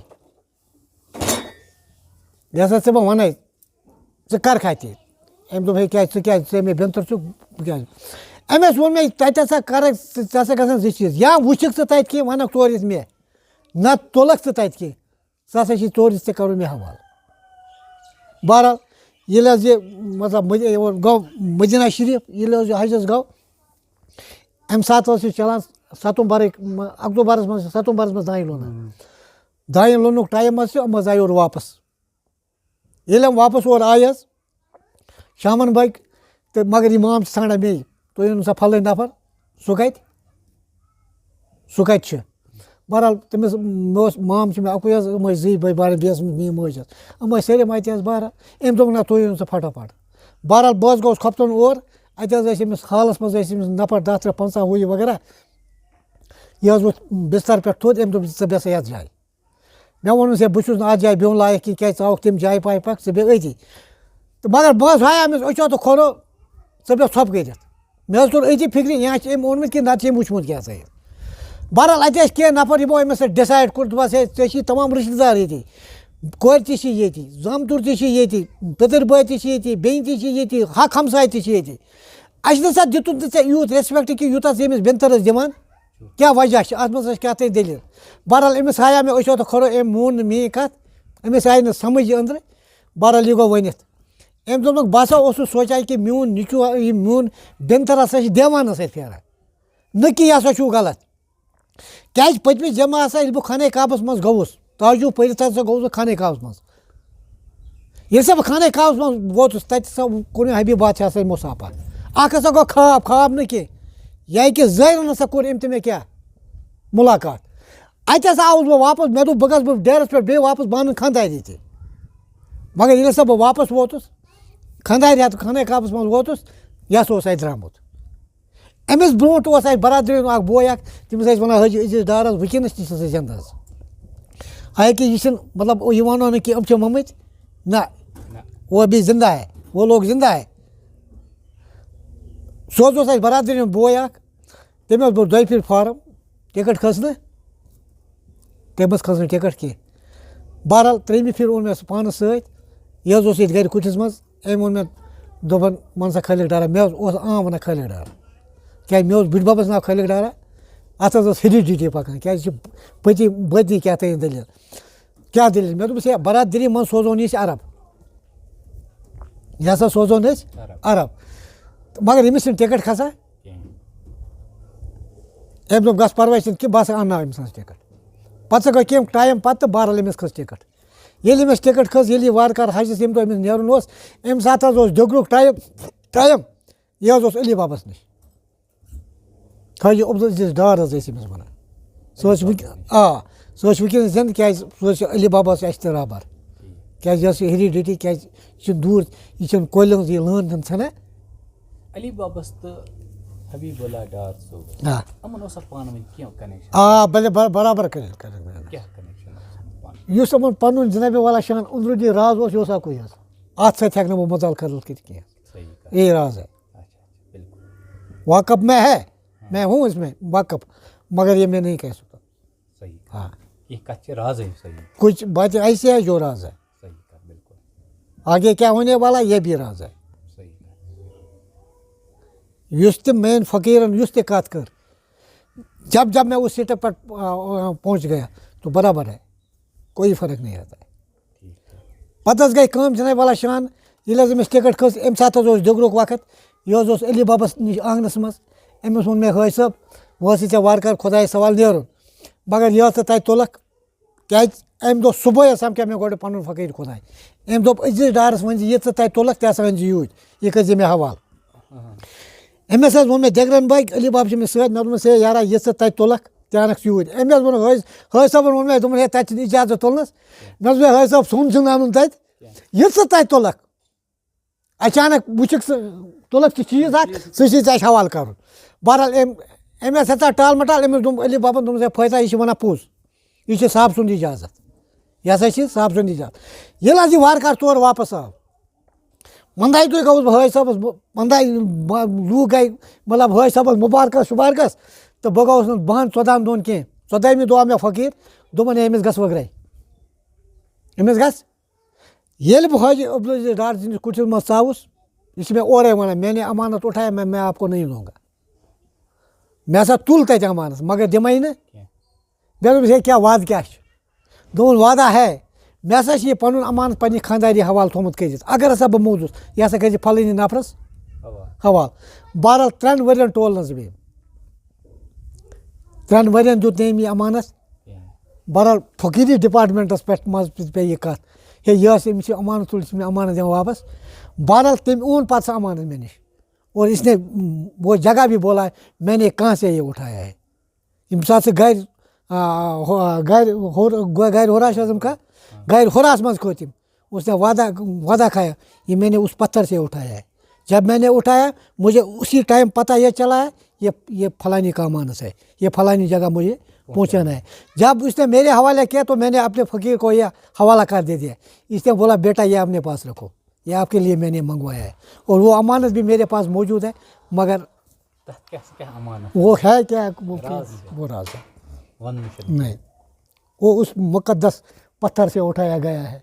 یہِ ہسا ژےٚ بہٕ وَنَے، ژٕ کَر کھا تہِ؟" أمۍ دوٚپ، "ہے، کیٛازِ؟ ژٕ کیٛازِ؟ ژٕ مےٚ بِنتُر ژٕ، بہٕ کیٛازِ؟" أمۍ حظ ووٚن مےٚ، "تَتہِ ہسا کَرَکھ ژٕ، ژےٚ ہسا گژھن زٕ چیٖز، یا وٕچھِکھ ژٕ تَتہِ کینٛہہ، وَنَکھ تورٕ یِتھ مےٚ، نَتہٕ تُلَکھ ژٕ تَتہِ کینٛہہ، ژٕ ہسا چھِ تورٕ یِتھ، ژےٚ کَرُن مےٚ حوالہٕ۔" بہرحال، ییٚلہِ حظ یہِ، مطلب، مد-، یہِ گوٚو مدینہ شریٖف، ییٚلہِ حظ یہِ حجَس گوٚو، اَمہِ ساتہٕ اوس یہِ چلان ستمبرٕکۍ، م-، اکتوبرَس منٛز، ستمبرَس منٛز دانہِ لونان۔ دانہِ لوننُک ٹایم حظ چھُ، یِم حظ آیہِ یورٕ واپَس۔ ییٚلہِ یِم واپَس اورٕ آیہِ حظ، شامَن بٲگۍ، تہٕ مگر یہِ مام چھِ ژھانٛڈان مے، تُہۍ أنِو سا پھلٲنۍ نفر، سُہ کَتہِ؟ سُہ کَتہِ چھُ؟ بہرحال، تٔمِس، مےٚ اوس، مام چھِ مےٚ اَکُے حظ، یِم ٲسۍ زٕے بٲے بارٕنۍ، بیٚیہِ ٲس میٛٲنۍ مٲج حظ۔ یِم ٲسۍ سٲلِم اَتہِ حظ بہرحال۔ أمۍ دوٚپ، "نہ، تُہۍ أنِو سا پھٹافٹ۔" بہرحال، بہٕ حظ گوٚوُس کھۄفتن اور۔ اَتہِ حظ ٲسۍ أمِس ہالَس منٛز، ٲسۍ أمِس نفر دَہ ترٛہ پنٛژاہ ہُہ یہِ وغیرہ۔ یہِ حظ ووٚتھ بِستَر پٮ۪ٹھ تھوٚد، أمۍ دوٚپ، "ژٕ بیٚہہ سا یَتھ جایہِ۔" مےٚ ووٚنُس، "ہے، بہٕ چھُس نہٕ اَتھ جایہِ بِہُن لایق کینٛہہ، کیٛازِ ژٕ آوُکھ تَمہِ جایہِ پایہِ پَکھ، ژٕ بیٚہہ أتی۔" تہٕ مگر بہٕ حظ ہایاو أمِس أچھو تہٕ کھۄرو، "ژٕ بیٚہہ ژھۄپہٕ کٔرِتھ۔" مےٚ حظ توٚر أتی فِکرِ، یا چھِ أمۍ اوٚنمُت کِنہٕ نَتہٕ چھِ أمۍ وٕچھمُت کینٛہہ سا یہِ۔ بہرحال، اَتہِ ٲسۍ کینٛہہ نفر، یِمو أمِس سۭتۍ ڈِسایڈ کوٚر، دوٚپَس، "ہے، ژےٚ چھی تمام رِشتہٕ دار ییٚتی، کورِ تہِ چھِ ییٚتی، زامتُر تہِ چھِ ییٚتی، پِتٕر بٲے تہِ چھِ ییٚتی، بیٚنہِ تہِ چھِ ییٚتی، حق ہمساے تہِ چھِ ییٚتی۔ اَسہِ نہ سا دیُتُن تہٕ ژےٚ یوٗت ریسپیکٹ کہِ یوٗتاہ ژٕ أمِس بِنتَرَس دِوان، کیٛاہ وجہ چھِ؟ اَتھ منٛز ٲس کیٛاہ تام دٔلیٖل۔" بہرحال، أمِس ہایاو مےٚ أچھو تہٕ کھۄرو، أمۍ مون نہٕ میٛٲنۍ کَتھ، أمِس آیہِ نہٕ سَمٕجھ یہِ أنٛدرٕ۔ بہرحال، یہِ گوٚو ؤنِتھ۔ أمۍ دوٚپُکھ، "بہٕ ہسا اوسُس سونٛچان کہِ میون نیٚچوٗ، یہِ میون بیٚنتھٕر ہسا چھِ دیوانَس سۭتۍ پھیران، نہ کہِ یہِ ہسا چھُو غلط۔ کیٛازِ پٔتمہِ جمعہ ہسا ییٚلہِ بہٕ خانہ کعبَس منٛز گوٚوُس، تاجوٗ پٔرِتھ ہسا گوٚوُس بہٕ خانہ کعبَس منٛز۔ ییٚلہِ سا بہٕ خانہ کعبَس منٛز ووتُس، تَتہِ ہسا کوٚر مےٚ حبیب بادشاہ سۭتۍ مُسافہ۔ اَکھ ہسا گوٚو خواب، خواب نہٕ کینٛہہ، یہِ کہِ ظٲہِرَن ہسا کوٚر أمۍ تہٕ مےٚ کیٛاہ؟ مُلاقات۔ اَتہِ ہسا آوُس بہٕ واپَس، مےٚ دوٚپ، بہٕ گژھٕ بہٕ ڈیرَس پٮ۪ٹھ بیٚیہِ واپَس، بہٕ اَنہٕ خانٛداری تہِ۔" مگر ییٚلہِ ہسا بہٕ واپَس ووتُس، خانٛدارِ ہٮ۪تھ خانہ کعبَس منٛز ووتُس، یہِ ہسا اوس اَتہِ درٛامُت۔ أمِس برونٛٹھ اوس اَسہِ برادٔری ہُنٛد اَکھ بوے اَکھ، تٔمِس ٲسۍ وَنان حٲجی عزیز ڈارَس، وٕنکیٚنَس تہِ چھِ سُہ زِندٕ حظ۔ حالانکہِ یہِ چھِنہٕ، مطلب، یہِ وَنو نہٕ کہِ یِم چھِ مٔمٕتۍ، نہ، وہ ابھی زندہ ہے، وہ لوگ زندہ ہے۔ سُہ حظ اوس اَسہِ برادٔری ہُنٛد بوے اَکھ، تٔمۍ حظ بوٚر دۄیہِ پھِرِ فارم، ٹِکٹ کھٔژ نہٕ، تٔمۍ حظ کھٔژ نہٕ ٹِکٹ کینٛہہ۔ بہرحال، ترٛیٚیِمہِ پھِرِ اوٚن مےٚ سُہ پانَس سۭتۍ، یہِ حظ اوس ییٚتہِ گَرِ کُٹھِس منٛز، أمۍ ووٚن مےٚ، دوٚپُن، "وَن سا خٲلِق ڈارا۔" مےٚ حظ اوس عام وَنان خٲلِق ڈارا، کیٛازِ مےٚ اوس بٕڈِ بَبَس ناو خٲلِق ڈارا، اَتھ حظ ٲس ہیٚرِڈِٹی پَکان، کیٛازِ یہِ چھِ پٔتی بٲطنی کیٛاہ تام دٔلیٖل۔ کیٛاہ دٔلیٖل؟ مےٚ دوٚپُس، "ہے، برادٔری منٛز سوزون أسۍ عرب، یہِ ہسا سوزون أسۍ عرب۔ عرب۔" مگر ییٚمِس چھِنہٕ ٹِکٹ کھسان۔ کِہیٖنۍ۔ أمۍ دوٚپ، "گژھ پَرواے چھِنہٕ کینٛہہ، بہٕ ہسا اَنناو أمِس ہٕنٛز ٹِکٹ۔" پَتہٕ ہسا گوٚو کینٛہہ ٹایم پَتہٕ تہٕ بہرحال أمِس کھٔژ ٹِکٹ۔ ییٚلہِ أمِس ٹِکٹ کھٔژ، ییٚلہِ یہِ وارٕ کارٕ حجَس ییٚمہِ دۄہ أمِس نیرُن اوس، اَمہِ ساتہٕ حظ اوس دِگرُک ٹایم، ٹایم، یہِ حظ اوس علی بَبَس نِش۔ حاجی عبدالعزیز ڈار حظ ٲسۍ أمِس وَنان۔ سُہ حظ چھُ وٕنکیٚن، آ، سُہ حظ چھُ وٕنکیٚنَس زِندٕ، کیٛازِ سُہ حظ چھُ علی باباہَس احترام بَر۔ کیٛازِ یہِ حظ چھِ ہیٚرِڈِٹی، کیٛازِ یہِ چھُنہٕ دوٗر، یہِ چھُنہٕ کۄلہِ ہٕنٛز یہِ لٲن چھَنہٕ ژھٮ۪نان۔ علی بابس تہٕ حبیب اللہ ڈار صٲبس، آ۔ یِمن اوسا پانہٕ ؤنۍ کینٛہہ connection؟ آ، بلے بر-، برابر connection، connection۔ کیٛاہ connection اوس یِمن پانہٕ ؤنۍ؟ یُس یِمن پنُن جناب والا شان أنٛدروٗنی راز اوس، یہِ اوس اَکُے حظ۔ اَتھ سۭتۍ ہٮ۪کہٕ نہٕ بہٕ مزال خلل کٔرِتھ کینٛہہ۔ صحیح کَتھ۔ یی راز ہے۔ اچھا، اچھا، بِلکُل۔ واقف میں ہے، میں ہوں اس میں واقف، مگر یہ میں نہیں کہہ سکتا۔ صحیح کَتھ۔ ہاں۔ کینٛہہ کَتھٕ چھِ رازٕے، صحیح۔ کچھ باتیں ایسی ہے جو راز ہے۔ صحیح کَتھ، بِلکُل۔ آگے کیا ہونے والا، یہ بھی راز ہے۔ صحیح کَتھ۔ یُس تہِ مین فقیٖرن یُس تہِ کَتھ کٔر، جب جب میں اس سیٹ پر، آ، آ، پہنچ گیا، تو برابر ہے، کوئی فرق نہیں رہتا ہے۔ پَتہٕ حظ گٔے کٲم، جناب والا شان، ییٚلہِ حظ أمِس ٹِکٹ کھٔژ، اَمہِ ساتہٕ حظ اوس دِگرُک وقت، یہِ حظ اوس علی بَبَس نِش آنٛگنَس منٛز۔ أمِس ووٚن مےٚ، "حٲج صٲب، وۄنۍ ٲسٕے ژےٚ وارٕ کارٕ خۄدایَس حوالہٕ نیرُن، مگر یہِ حظ ژٕ تَتہِ تُلَکھ۔" کیٛازِ اَمہِ دۄہ صُبحٲے حظ سَمکھیو مےٚ گۄڈٕ پَنُن فقیٖر خۄداے۔ أمۍ دوٚپ، "عزیز ڈارَس ؤنۍ زِ، یہِ ژٕ تَتہِ تُلَکھ، تہِ ہسا أنۍ زِ یوٗرۍ، یہِ کٔرۍ زِ مےٚ حوالہٕ۔" أمِس حظ ووٚن مےٚ، دٮ۪گرَن بٲگۍ، علی بابہٕ چھِ مےٚ سۭتۍ، مےٚ دوٚپمَس، "ہے یارا، یہِ ژٕ تَتہِ تُلَکھ، تہِ اَنَکھ یوٗرۍ۔" أمۍ حظ ووٚن، حٲج، حٲج صٲبَن ووٚن مےٚ، دوٚپُن، "ہے، تَتہِ چھِنہٕ اِجازت تُلنَس۔" مےٚ دوٚپُس، "ہے حٲج صٲب، سون چھُنہٕ اَنُن تَتہِ، یہِ ژٕ تَتہِ تُلَکھ۔ اچانک وٕچھُکھ ژٕ، تُلَکھ ژٕ چیٖز اَکھ، سُہ چھُے ژےٚ اَسہِ حوالہٕ کَرُن۔" بہرحال، أمۍ، أمۍ حظ ہیژاہ ٹال مٹال، أمِس دوٚپ علی بابَن، دوٚپمَس، "ہے فٲیدہ، یہِ چھِ وَنان پوٚز، یہِ چھِ صاحب سُنٛد اِجازت، یہِ ہسا چھِ صاحب سُنٛد اِجازت۔" ییٚلہِ حظ یہِ وارٕ کارٕ تور واپَس آو، وۄنۍ دَے دۄہہِ گوٚوُس بہٕ حٲج صٲبَس، بہٕ، وۄنۍ دَے، بہٕ، لوٗکھ گٔے، مطلب، حٲج صٲبَس مُبارکَس شُبارکَس، تہٕ بہٕ گوٚوُس نہٕ بَہَن ژۄدہَن دۄہَن کینٛہہ۔ ژۄدٲہمہِ دۄہ آو مےٚ فقیٖر، دوٚپُن، "ہے، أمِس گژھ وٕگرَے، أمِس گژھ۔" ییٚلہِ بہٕ حٲجی عبدالعزیز ڈار سٕنٛدِس کُٹھِس منٛز ژاوُس، یہِ چھِ مےٚ اورَے وَنان، "میں نے امانت اٹھایا، میں، میں آپ کو نہیں دوں گا۔" مےٚ ہسا تُل تَتہِ امانت، مگر دِمَے نہٕ۔ مےٚ دوٚپمَس، "ہے، کیٛاہ وعدٕ کیٛاہ چھُ؟" دوٚپُن، "وعدہ ہے، مےٚ ہسا چھِ یہِ پَنُن امانت پنٛنہِ خانٛداری حوالہٕ تھوٚمُت کٔرِتھ۔ اگر ہسا بہٕ موٗدُس، یہِ ہسا کٔرۍ زِ فلٲنی نفرَس حوالہٕ۔" بہرحال، ترٛٮ۪ن ؤرِین ٹول نہٕ حظ بہٕ أمۍ۔ ترٛٮ۪ن ؤرِین دیُت نہٕ أمۍ یہِ امانت۔ بہرحال، فقیٖری ڈپارٹمنٹَس پٮ۪ٹھ منٛز پے یہِ کَتھ۔ ہے، یہِ ٲس أمِس یہِ امانت تُل، یہِ چھِ مےٚ امانت دِوان واپَس۔ بہرحال، تٔمۍ اوٚن پَتہٕ سُہ امانت مےٚ نِش۔ اور اس نے، وہ جگہ بھی بولا، "میں نے کہاں سے یہ اٹھایا ہے؟" ییٚمہِ ساتہٕ سُہ گَرِ آ، ہو-، آ، گرِ ہور-، گو-، گرِ ہُراش اعظم کا، گرِ ہُراس منٛز کھوٚت تِم۔ اس نے وعدہ، وعدہ کھایا، یہ میں نے اس پتھر سے اٹھایا ہے۔ جب میں نے اٹھایا، مجھے اسی ٹائم پتہ یہ چلا ہے، یہ، یہ فلانی کا مانس ہے، یہ فلانی جگہ مجھے پہنچانا ہے۔ جب اس نے میرے حوالے کیا تو میں نے اپنے فقیر کو یہ حوالہ کر دے دیا۔ اس نے بولا، "بیٹا، یہ اپنے پاس رکھو، یہ آپ کے لیے میں نے منگوایا ہے، اور وہ امانت بھی میرے پاس موجود ہے، مگر تَتھ کیٛاہ، سُہ کیٛاہ امانت؟ وہ ہے کیا، وہ، راز چھُ۔ وہ راز ہے۔" وَنُن چھُنہٕ۔ نہیں، وہ اس مقدس پتھر سے اٹھایا گیا ہے۔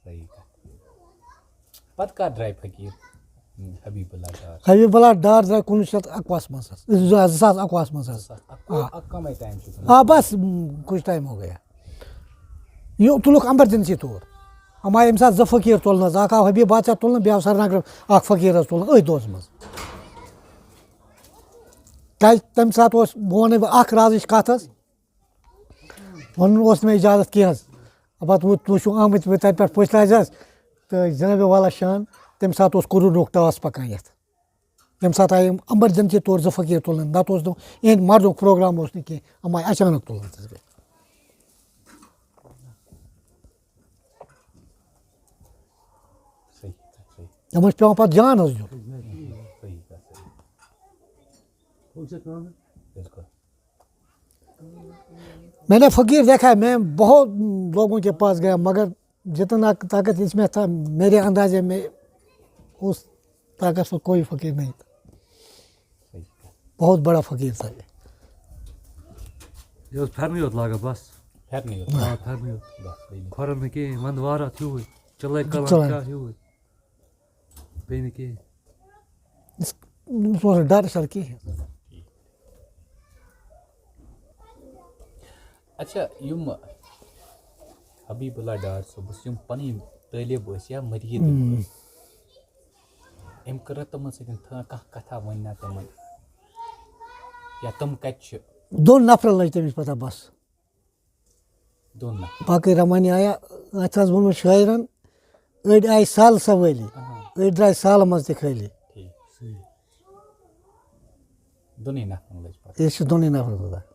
صحیح کَتھ۔ پَتہٕ کَر درٛاے فقیٖر حبیب اللہ ڈار؟ حبیب اللہ ڈار درٛاے کُنوُہ شیٚتھ اَکوُہَس منٛز حظ، زٕ ساس اَکوُہَس منٛز حظ۔ زٕ ساس اَکوُہ، آ۔ اَکھ کَمٕے ٹایم چھُ گوٚمُت۔ آ، بس، م، کُچھ ٹایم ہو گیا۔ یہِ تُلُکھ ایمرجنسی طور۔ اَما ییٚمہِ ساتہٕ زٕ فقیٖر تُلنہٕ حظ، اَکھ آو حبیب بادشاہ تُلنہٕ، بیٚیہِ آو سرینگرٕ اَکھ فقیٖر حظ تُلنہٕ أتھۍ دۄہَس منٛز۔ کیٛازِ تَمہِ ساتہٕ اوس، بہٕ وَنَے بہٕ اَکھ رازٕچ کَتھ حظ، وَنُن اوس نہٕ مےٚ اِجازت کینٛہہ حظ۔ پَتہٕ وۄنۍ تُہۍ چھِو آمٕتۍ وۄنۍ تَتہِ پٮ۪ٹھ پٔژھۍ لَجہِ حظ، تہٕ جِنابِ والا شان، تَمہِ ساتہٕ اوس کوروٗناہُک ٹاس پَکان یَتھ۔ تَمہِ ساتہٕ آیہِ یِم ایمرجنسی طور زٕ فقیٖر تُلنہٕ، نَتہٕ اوس نہٕ یِہِنٛدِ مَرنُک پروگرام اوس نہٕ کینٛہہ، یِم آیہِ اچانک تُلنہٕ حظ بیٚیہِ۔ صحیح، صحیح۔ تِمَن چھُ پٮ۪وان پَتہٕ جان حظ دیُن۔ صحیح، صحیح۔ بِلکُل۔ میں نے فقیر دیکھا ہے، میں بہت لوگوں کے پاس گیا، مگر جتنا طاقت اس میں تھا، میرے اندازے میں اس طاقت سے کوئی فقیر نہیں تھا۔ بہت بڑا فقیر تھا یہ۔ یہِ اوس پھٮ۪رنٕے یوت لاگان بس۔ پھٮ۪رنٕے یوت۔ آ، پھٮ۪رنٕے یوت۔ بس، بیٚیہِ نہٕ۔ کھۄرن نہٕ کِہیٖنۍ، ونٛدٕ وار اَتھ ہیوٗوٕے، چِلَے کلر چِلَے۔ کیٛاہ ہیوٗوٕے۔ بیٚیہِ نہٕ کِہیٖنۍ۔ أمِس اوس نہٕ ڈر سر کِہیٖنۍ۔ اچھا، یِم حبیب اللہ ڈار صٲبَس یِم پَنٕنۍ طٲلب ٲسۍ یا مٔریٖد ٲسۍ، أمۍ کٔرا تِمَن سۭتۍ تھا-، کانٛہہ کَتھا ؤنۍ نا تِمَن؟ یا تِم کَتہِ چھِ؟ دۄن نفرَن لٔج تٔمِس پَتہ بَس۔ دۄن نفرَن۔ باقٕے رمانی آیا، اَتھ حظ ووٚنمُت شٲعرَن، أڑۍ آیہِ سالہٕ سوٲلی، اہن۔ أڑۍ درٛاے سالہٕ منٛز تہِ خٲلی۔ ٹھیٖک۔ دۄنٕے نفرَن لٔج پَتہ۔ یہِ چھِ دۄنٕے نفرَن پَتہ۔